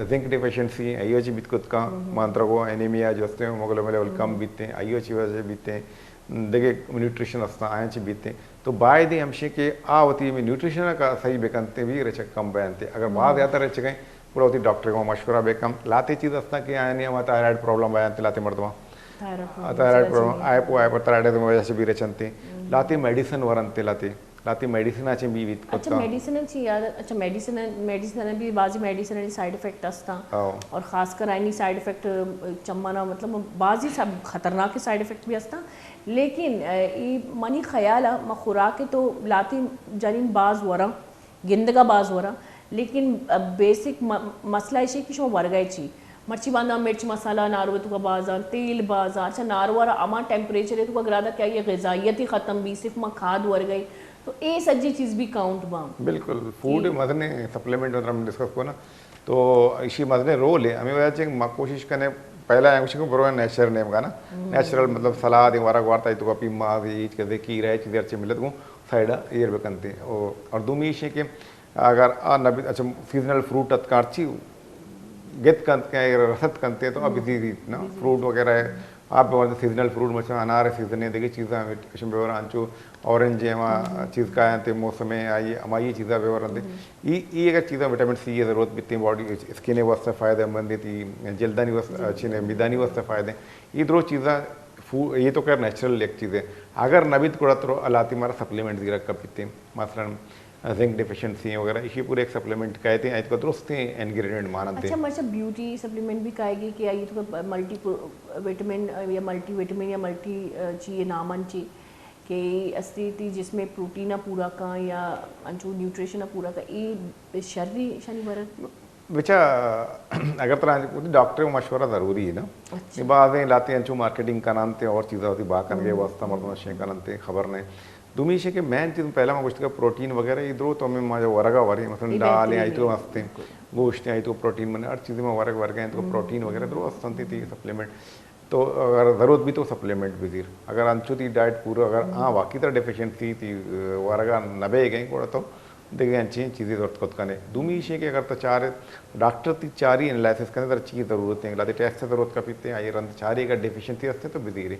زنک ڈیفیشنسی ہے، یہ چی بیت کت کا، مانترگو اینیمیا جو ہستے ہیں، ہوموگلوبن لیول کم بیتے ہیں، یہ چی وجہ بیتے ہیں، دگہ نیوٹریشن ہستا ہیں، چی بیتے ہیں۔ تو باید ہمشیں کہ آ وتی نیوٹریشن کا صحیح بکنتے بھی رچک کم بینتے۔ اگر بہت زیادہ رچ گئے، گڑا وتی ڈاکٹر کو مشورہ بکن۔ لاتے چیز ہستا کہ آئیں ہم تھائرائیڈ پرابلم بیانتے لاتے مردماں۔ تھائرائیڈ پرابلم، ہائپو ہائپر تھائرائیڈزم وجہ سے بھی رچنتے۔ لاتے میڈیسن ورنتے لاتے، لاتے میڈیسن آچیں بھی بیت اچھا، کتا۔ میڈیسن چی یار، اچھا، میڈیسن، میڈیسن بھی بعضی میڈیسن سائیڈ افیکٹ ہستا۔ اور خاص کر آئینی سائیڈ افیکٹ چمانا، مطلب، بعضی سب خطرناک سائیڈ افیکٹ بھی ہستا۔ لیکن، اے، ای منی خیال ہے، ما خوراک تو لاتی جنین باز وراں، گندگا باز وراں، لیکن، اے، بیسک م-، مسئلہ ایشی کہ شما ورگا چی۔ مرچی باندا مرچ مسالہ نارو تو کا بازاں، تیل بازاں، اچھا، نارو را اما ٹیمپریچر تو کا گرادا کیا یہ غذائیت ہی ختم بھی، صرف ما کھاد ورگئی۔ تو اے سجی چیز بھی کاؤنٹ باں۔ بالکل، فوڈ مزنے سپلیمنٹ مطلب ہم ڈسکس کو نا، تو ایشی مزنے رول ہے۔ ہمیں وجہ چہ ما کوشش کنے، پہلا ہے کچھ کو برو نیچر نیم کا نا، نیچرل مطلب سلاد ورگ وارتا تو کا پیماز، یہ چیز کھیرا، یہ چیز اچھے ملت کو سائیڈ ایر بکنتے۔ اور، اور دومی ایشی کہ اگر آ نبی، اچھا، سیزنل فروٹ ات کارچی گت کنت کہ اگر رسد کنتے تو اب زی زیت نا، فروٹ وغیرہ ہے، آپ بورد سیزنل فروٹ مچا انار سیزن ہے، دیگه چیزاں ہمیں اشم بور انچو اورنج ہے، ہما چیز کا انتے موسم ہے، آئی، ہما یہ چیزاں بور انتے۔ ای، ای اگر چیزاں وٹامن سی یہ ضرورت بیتے باڈی، اسکن واسطہ فائدہ مند ہے، تی جلدانی واسطہ، اچھے نے میدانی واسطہ فائدہ ہے۔ یہ درو چیزاں فو-، یہ تو خیر نیچرل ایک چیز ہے۔ اگر نبیت گڑا تو الاتی مارا سپلیمنٹ زیرا کپیتے، مثلاً زنک ڈیفیشنسی وغیرہ، ایشی پورے ایک سپلیمنٹ کہتے ہیں، ایت کو درست ہیں انگریڈینٹ مانتے اچھا، ہیں۔ ماشا بیوٹی سپلیمنٹ بھی کہے گی کہ آئی تو ملٹی وٹامن یا ملٹی وٹامن یا ملٹی، آ، چی یہ نام انچی کہ استی تی جس میں پروٹین پورا کا یا انچو نیوٹریشن پورا کا، ای شری شانی برت؟ بچا، اگر ترا ڈاکٹر مشورہ ضروری ہے نا۔ اچھا۔ یہ بعض ہیں لاتے ہیں انچو مارکیٹنگ کنانتے اور چیزاں ہوتی باہر کن کے واسطہ مردم شیں کنانتے، خبر نہیں۔ دومی ایش کہ مین چیز پہلا ما گوشت کہ پروٹین وغیرہ یہ درو تو ہمیں ما جو ورگا ورے، مثلاً اے دال ہیں، بہترین آئی تو ہے۔ ہستے، گوشت ہیں، آئی تو پروٹین، من ہر چیز ما ورگ ورگا ہیں تو پروٹین وغیرہ درو ہستن تی، تی سپلیمنٹ۔ تو اگر ضرورت بھی تو سپلیمنٹ بھی زیر۔ اگر انچو تی ڈائٹ پورا، اگر ہاں واقعی تر ڈیفیشنسی تی، ورگا نبے گئے گوڑا تو دگہ انچیں چیزیں ضرورت کت کنے۔ دومی ایش کہ اگر تو چار ڈاکٹر تی چاری انالائسس کنے تر چی ضرورت ہیں، لاتے ٹیسٹ ضرورت کا پیتے ہیں، آئی رند چاری اگر ڈیفیشنسی ہستے تو بزیرے۔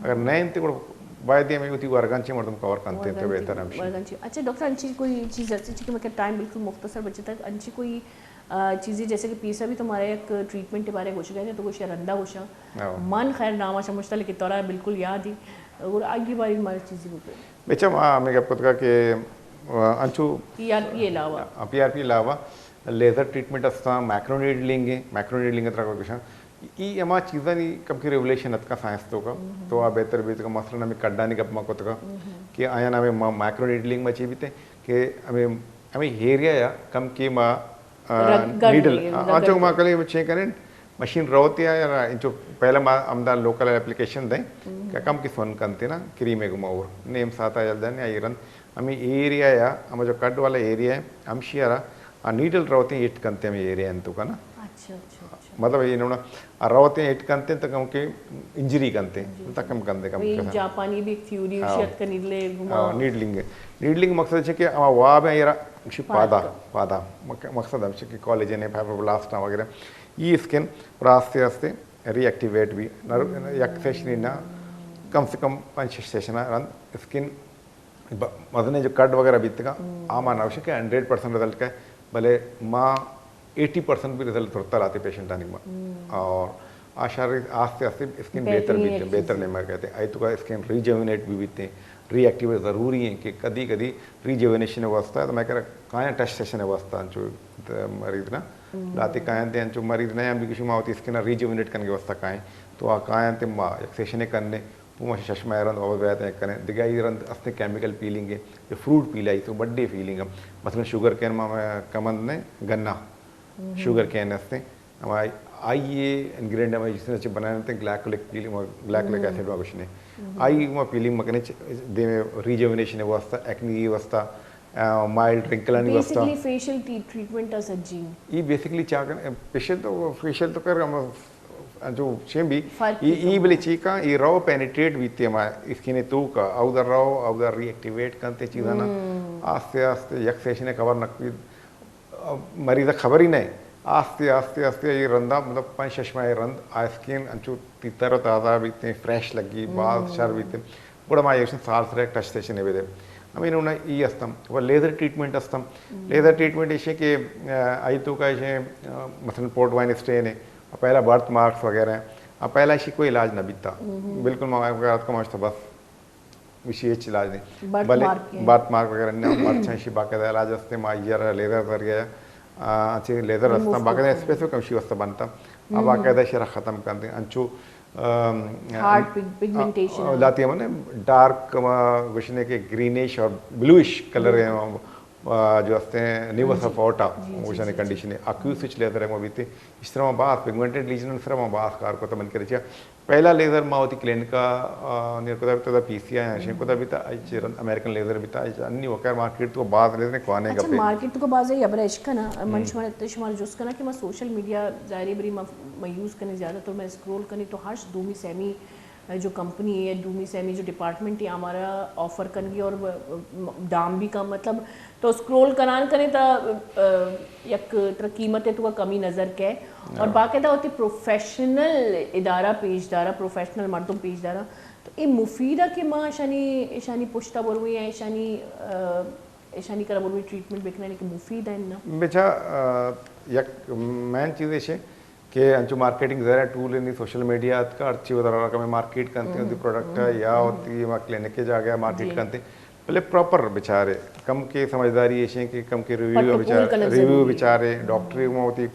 اگر نہ انت گڑا باید ہمیں وتی ورگاں چہ مردم کور کنت تو ورگاں چہ، بہتر ہمشی۔ ورگاں چہ۔ اچھا ڈاکٹر، انچی کوئی چیز ہستی چونکہ مکہ ٹائم بالکل مختصر بچتا، انچی کوئی، آ، چیزیں جیسے کہ پیسا بھی تمہارا ایک ٹریٹمنٹ کے بارے گوشگا ہے تو گوشا رندا گوشا۔ ہاں۔ من خیر نام شمشتا لیکن تورا بالکل یاد ہی۔ اور آگے باری ہماری چیزیں کو۔ بچا ما ہمیں گپ کتگا کہ، آ، انچو پی آر پی علاوہ۔ پی آر پی علاوہ لیزر ٹریٹمنٹ استا، مائکرو نیڈلنگ ہے، مائکرو نیڈلنگ ترا کو گشاں۔ ای ہما چیزانی کم کی ریولیشن اتکا سائنس تو کا، تو آ بہتر بیت کا، مثلاً ہمیں کڈانی گپ ما کتگا کہ آیا ہمیں ما-، مائکرو نیڈلنگ ما چی بیتے کہ ہمیں، ہمیں ایریا یا کم کی ما، آ، رگ گڑ نیڈل، نہیں، آ، رگ آ چو گڑ ما نہیں۔ کلی چین کریں، مشین روتی ہے یا انچو پہلا ما ہمدا لوکل اپلیکیشن دیں کہ کم کی سون کنتے نا، کریم گما اور نیم ساتا جلدن یا ایرن ہمیں ایریا یا ہم جو کڈ والا ایریا ہے، ہمشی را آ نیڈل روتے ہٹ کنتے ہمیں ایریا انتو کا نا۔ اچھا، اچھا، اچھا۔ مطلب یہ نونا آ روتے ہٹ کنتے تک ہم کے انجری کنتے، تک ہم کنتے کم وہی کسا۔ جاپانی بھی ایک تھیوری ہاں۔ شاید کا نیڈلے گھما۔ ہاں، نیڈلنگ ہے۔ نیڈلنگ مقصد ہے کہ ہم واب ہیں یہ را، اسی پادا، پادا۔ مق-، مقصد ہم کہ کالج نے فائبروبلاسٹ وغیرہ۔ یہ اسکن راستے راستے ری ایکٹیویٹ بھی۔ نہ، یک سیشن نہ، کم سے کم پانچ شش سیشن رند اسکن ب-، مزنیں جو کڈ وغیرہ بیتگا، آ ما نہ گوشیں کہ ہنڈریڈ پرسنٹ رزلٹ کئے، بلے ما ایٹی پرسنٹ بھی رزلٹ ترتا لاتے پیشنٹانی ما۔ اور آ شر آستے آستے اسکن بہتر بہترین بیتے، ایک بہتر چیز ہے۔ نیمر کہتے ہیں۔ آئی تو کا اسکن ریجوینیٹ بھی بیتے ہیں، ری ایکٹیویٹ ضروری ہیں کہ کدی کدی ریجوینیشن واسطہ، تو میں کہہ رہا کائیں ٹچ سیشن واسطہ، انچو مریض نا، لاتے کائیں تے انچو مریض نا، ہم بھی کچھ ما ہوتی اسکن ریجوینیٹ کرنے کے واسطہ کائیں، تو آ کائیں تے ما یک سیشن کرنے، پوما شش ماہ رند واپس بیات ء کنیں۔ دگہ ای رند استیں کیمیکل پیلنگ ہے، جو فروٹ پیل آئی تو بڈے پیلنگ ہے۔ مثلاً شوگر کین ما، ما کمند نے گنا، شوگر کین استیں، ہما آئی ءِ انگریڈینٹ ہمے جس نے چہ بنائینت، گلیکولک پیلنگ، گلیکولک ایسڈ ما گوشنے۔ آئی ما پیلنگ مکنے، چہ دیم ریجوینیشن واسطہ، ایکنی واسطہ، مائلڈ رنکلانی واسطہ۔ بیسکلی فیشل ٹریٹمنٹ ءَ سجی۔ ای بیسکلی چا کن، فیشل تو، فیشل تو کر ہم جو شیم بھی، فرق ای، ای بلے چی کا، ای رو پینیٹریٹ بیتے ہما اسکن تو کا، او در رو، او در ری ایکٹیویٹ کنتے چیزانا۔ آستے آستے یک سیشن کور نکبی، مریض ءَ خبر ہی نہیں۔ آستے آستے آستے یہ رندا، مطلب پنچ شش ماہ رند آ اسکن انچو تیتر و تازہ بیتے، فریش لگی، باز شر بیتے۔ گڑا ما ایشن سال سرا یک ٹچ سیشن بدے۔ ہمیں انہوں نے ای استم، وہ لیزر ٹریٹمنٹ استم۔ لیزر ٹریٹمنٹ ایشے کہ، آ، آئی تو کا ایشے، آ، مثلاً پورٹ وائن اسٹین ہے، اور پہلا برتھ مارکس وغیرہ ہیں، اور پہلا ایشی کوئی علاج نہ بیتا۔ بالکل ما وقت کا ماشتا بس ایشی ہچ علاج نہیں۔ برتھ بلے مارک ہے۔ برتھ مارک وغیرہ نہ، مرچاں ایشی باقاعدہ علاج ہستے، ما آئی را لیزر ذریعہ، آ، اچھے لیزر ہستا، باقاعدہ اسپیسیفک ہمشی واسطہ بنتا۔ آ باقاعدہ ایشی را ختم کنتے۔ انچو، آم، ہارڈ پگ-، پگمنٹیشن آ، ہے۔ لاتی ہم نے ڈارک، آ، گوشنے کہ گرینش اور بلوئش کلر ہے، آ، جو ہستے ہیں نیوس آف آٹا، جی، جی، گوشنے جی، جی۔ کنڈیشن ہے۔ اکیوس وچ لیزر ہے، ما بیتے۔ اس طرح ما باز پگمنٹڈ لیجن سرا ما باز کار کو تمن کرے چا۔ پہلا لیزر ما وتی کلینک ءَ، آ، نیر کتا بیتا، پی سی آئی آں شین کتا بیتا، اچ رند امریکن لیزر بیتا، اچ انی وکر مارکیٹ تو باز لیزر کوانے اچھا، گپے۔ مارکیٹ تو باز ہے، ابرا اشکنا، من شمار، شمار جست کنا کہ ما سوشل میڈیا ظاہری بری ما، ما یوز کنے زیادہ تر، میں اسکرول کنے تو ہر دومی سیمی جو کمپنی ہے، دومی سیمی جو ڈپارٹمنٹ ہے ہمارا آفر کنگی اور دام بھی کم، مطلب تو اسکرول کنان کنے تا، آ، یک تر قیمت ہے تو کمی نظر کے اور باقاعدہ ہوتی پروفیشنل ادارہ پیش دارا، پروفیشنل مردم پیش دارا۔ تو اے مفید ہے کہ ما اشانی، اشانی پشتا بروی ہیں، اشانی، آ، اشانی کرا بروی ٹریٹمنٹ بکننے کہ مفید ہے نا؟ بچا، آ، یک مین چیز ایشے کہ انچو مارکیٹنگ ظاہر ہے ٹول ہے، نی سوشل میڈیا ات کا ہرچی ودر رقم مارکیٹ کنتے ہیں، وتی پروڈکٹ ہے یا وتی ما کلینک کے جاگہ مارکیٹ کنتے، بلے پراپر بچارے، کم کے سمجھداری ایشیں کہ کم کے ریویو بچارے، ریویو بچارے، ڈاکٹری ما ہوتی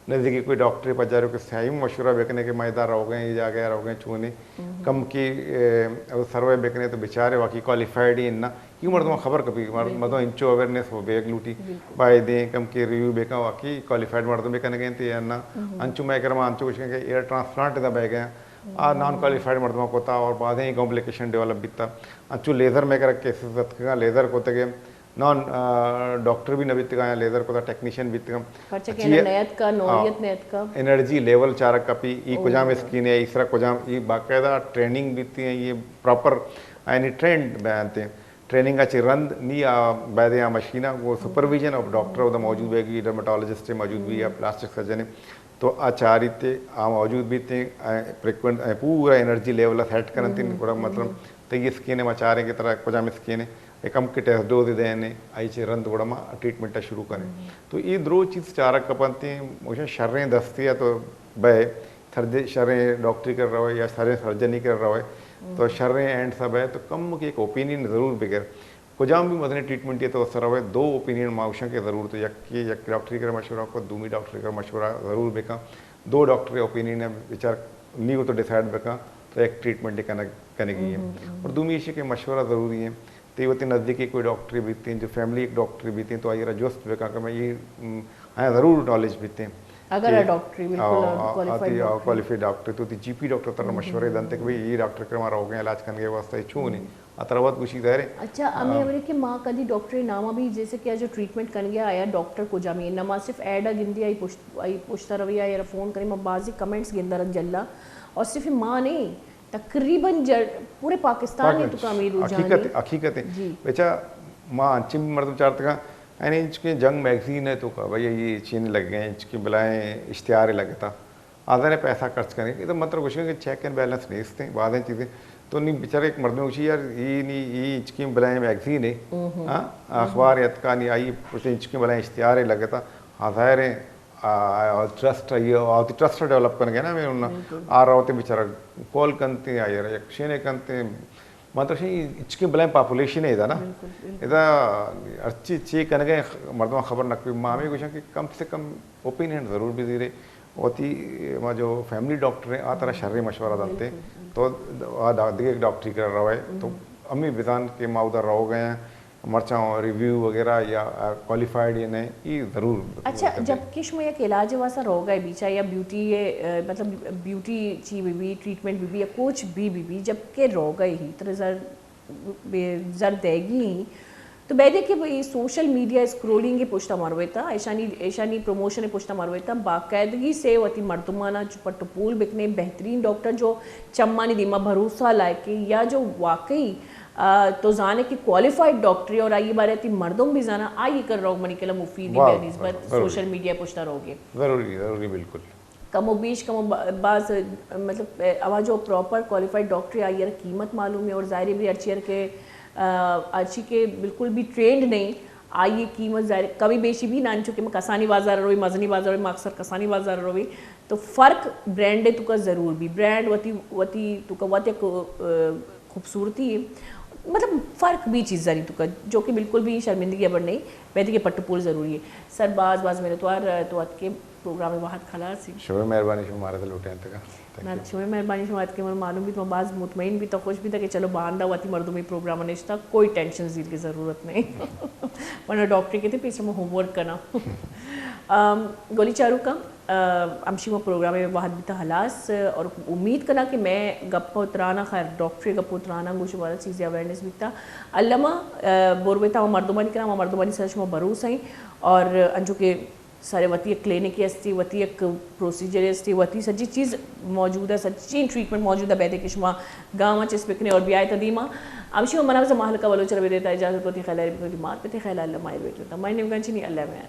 نزدیکی کوئی ڈاکٹر پجارو کہ صحیح مشورہ بکنے کہ میں ادا روگے، یہ جاگہ روگے چونے، کم کے، اے، او سروے بکنے تو بچارے واقعی کوالیفائیڈ ہیں نا، یہ مردم خبر کپی، مردم انچو اویئرنیس ہو بیگ لوٹی، بائے دیں کم کے ریویو بکن واقعی کوالیفائیڈ مردم بکنے گئے تے یا نا، انچو میں کرما انچو کچھ کہ ایئر ٹرانسپلانٹ دا بہ گئے، آ نان کوالیفائیڈ مردم کوتا اور بعد ہی کمپلیکیشن ڈیولپ بیتا، انچو لیزر میں کر کیسز اتکا، لیزر کوتے گئے، نان، آ، ڈاکٹر بھی نہ بیتگا یا لیزر کوتا ٹیکنیشین بیتگا۔ پرچہ کہ اچھی نیت کا، نوعیت نیت کا۔ انرجی لیول چارک کپی، ای کجام اسکین ہے، ایسرا کجام، ای باقاعدہ ٹریننگ بیتی ہیں، یہ پراپر یعنی ٹرینڈ بیانتے ہیں۔ ٹریننگ اچھے رند نی آ بیدے آ مشینہ وہ سپرویژن آف ڈاکٹر ہوتا موجود ہوئے گی، ڈرمٹولوجسٹ موجود بھی یا پلاسٹک سرجن ہے۔ تو آ چاری تے آ موجود بیتے ہیں، اے فریکوینٹ، اے پورا انرجی لیول سیٹ کرن تین، گڑا مطلب تئی اسکین ما چاریں کہ ترا کجام اسکین ہے، ایک ہم کے ٹیسٹ ڈوز دینے، آئی چے رند گڑا ما ٹریٹمنٹ شروع کریں۔ تو یہ درو چیز چارک کپنتے ہیں، موشن شریں دستی ہے تو بے، سرج-، شریں ڈاکٹری کر رہے یا شریں سرجنی کر رہے، تو شریں اینڈ سب ہے، تو کم کے ایک اوپینین ضرور بگر۔ کجام بھی مزنیں ٹریٹمنٹ ہے تو سر ہوئے دو اوپینین ما گوشاں کہ ضرورت ہے، یک کہ یک ڈاکٹری کر مشورہ کو، دومی ڈاکٹری کر مشورہ ضرور بکن۔ دو ڈاکٹر اوپینین ہے، بچار نی وہ تو ڈیسائیڈ بکن تو یک ٹریٹمنٹ کنگ، کنگی ہے۔ اور دومی ایشی کہ مشورہ ضروری ہے۔ تے وتی نزدیکی کوئی ڈاکٹری بیتیں، جو فیملی ایک ڈاکٹری بیتیں تو آئی را جست بکن کہ میں یہ، م، ہاں ضرور نالج بیتیں۔ اگر کہ آ ڈاکٹری بالکل آ، آ، کوالیفائیڈ آتی، آ، ڈاکٹری۔ کوالیفائیڈ ڈاکٹر تو تی جی پی ڈاکٹر ترا مشورے دنتے کہ بھئی یہ ڈاکٹر کرا ما روگیں علاج کنگے واسطہ چون ہے۔ آ ترا وت گوشی ظاہر ہے۔ اچھا، ہمیں ہمیں کہ ما کدی ڈاکٹر نامہ بھی جیسے کہ جو ٹریٹمنٹ کنگے آیا ڈاکٹر کجا میں نہ ما صرف ایڈ آ گندی آئی پشت، آئی پشت روی آئی را فون کریں، ما بعضی کمنٹس گندر جلا اور صرف ما نہیں، تقریباً جر-، پورے پاکستان میں تو کام یہ رجحان حقیقت ہے۔ حقیقت ہے۔ جی۔ بچا ما انچیں مردم چارتگا، یعنی انچکیں جنگ میگزین ہے تو کا بھئی یہ چین لگ گئے، انچکیں بلائیں اشتہار لگتا۔ آدھے پیسہ خرچ کریں، یہ تو مطلب کچھ کہ چیک اینڈ بیلنس نہیں استے، بعضیں چیزیں۔ تو نہیں بیچارے ایک مردم اچھی یار، یہ نہیں، یہ انچکیں بلائیں میگزین ہے، ہاں، اخبار اتکا نہیں آئی، پرچہ انچکیں بلائیں اشتہار لگتا، ہاں ظاہر ہے، آ، آ، ٹرسٹ ہے، یہ، آ، ٹرسٹ ڈیولپ کرنے گئے نا، میں انہوں نے آ رہا ہوتے بیچارہ کال کنتے ہیں، آئی را ایکشن کنتے ہیں، مطلب شی اچکیں بلائیں پاپولیشن ہے ادا نا۔ بالکل، بالکل۔ ادا ہرچی چی کنگے مردم خبر نہ کوئی، ما ہمیں گوشاں کہ کم سے کم اوپینین ضرور بھی زیرے، وتی ما جو فیملی ڈاکٹر ہیں، آ ترا شریں مشورہ دنتے۔ بالکل، بالکل۔ تو آ دا-، دیگہ ایک ڈاکٹری کر روے، تو ہمیں بزان کہ ما ادھر رو گئے ہیں، مرچاں ریویو وغیرہ یا کوالیفائیڈ یا نہیں، یہ ضرور۔ اچھا، جب کہ شما یک علاج واسطہ روگا ہے بیچا یا بیوٹی، مطلب بیوٹی چی بی بی، ٹریٹمنٹ بی بی یا کچھ بھی بی بی، جب کہ روگا ہی ترے زر زر دیگی ہیں، تو بیدے کہ بھئی سوشل میڈیا اسکرولنگ پشتا مرویتا، ایشانی ایشانی پروموشن پشتا مرویتا، باقاعدگی سے وتی مردمانا چو پٹ و پول بکنے، بہترین ڈاکٹر جو چمانی دیما بھروسہ لائقے یا جو واقعی تو زانے کہ کوالیفائیڈ ڈاکٹرے اور آئی بارے تی مردم بھی زانا، آئی کر روگ منی کلا مفید بہ نسبت سوشل میڈیا پشتا روگے۔ ضروری، ضروری، بالکل۔ کم و بیش، کم و باز، مطلب ہوا جو پراپر کوالیفائیڈ ڈاکٹرے آئی ء قیمت معلوم ہے، اور ظاہر ہے بھی ہرچی ہر کہ ہرچی کہ بالکل بھی ٹرینڈ نہیں، آئی قیمت ظاہر کمی بیشی بھی نہ، انچو کہ میں کسانی بازار روی، مزنی بازار روی، میں اکثر کسانی بازار روی، تو فرق برانڈ ہے تو کا ضرور بھی، برانڈ وتی وتی تو کا وت یک خوبصورتی ہے، مطلب فرق بھی چیز زانی تو کا، جو کہ بالکل بھی شرمندگی ابر نہیں، بیدے کہ پٹ پول ضروری ہے۔ سر باز باز منتوار تو ات کے پروگرام وہد خلاص ہی۔ شمئے مہربانی، شما مارا لوٹیں تکا۔ نہ، شمئے مہربانی، شما اتکے من معلوم بیت، من باز مطمئن بیت، خوش بیت کہ چلو باندا وتی مردمی پروگرام نشتا، کوئی ٹینشن زیر کی ضرورت نہیں۔ ورنہ ڈاکٹری کے تے پیچھے میں ہوم ورک کرنا۔ گولی چارو کا ہمشی ما پروگرام وہد بیتا ہلاس، اور امید کنا کہ میں گپ و ترانا، خیر ڈاکٹری گپ و ترانا گوش بارا چیزیں اویئرنس بیتا۔ علامہ برویتا ہما مردمانی کرا، ہما مردمانی سر شما بھروسہ ہیں، اور انچو کہ سارے وتی یک کلینک ہستی، وتی یک پروسیجر ہستی، وتی سجی چیز موجود ہے، سجی ٹریٹمنٹ موجود ہے، بیدے کہ شما گاما چس بکنے اور بیائے تا دیما۔ ہمشی ما منا محل کا بلوچ ربی دیتا اجازت، وتی خیال ہے، وتی مات پتے خیال، اللہ مائے بیٹو تا مائے نیوگان چنی، اللہ میں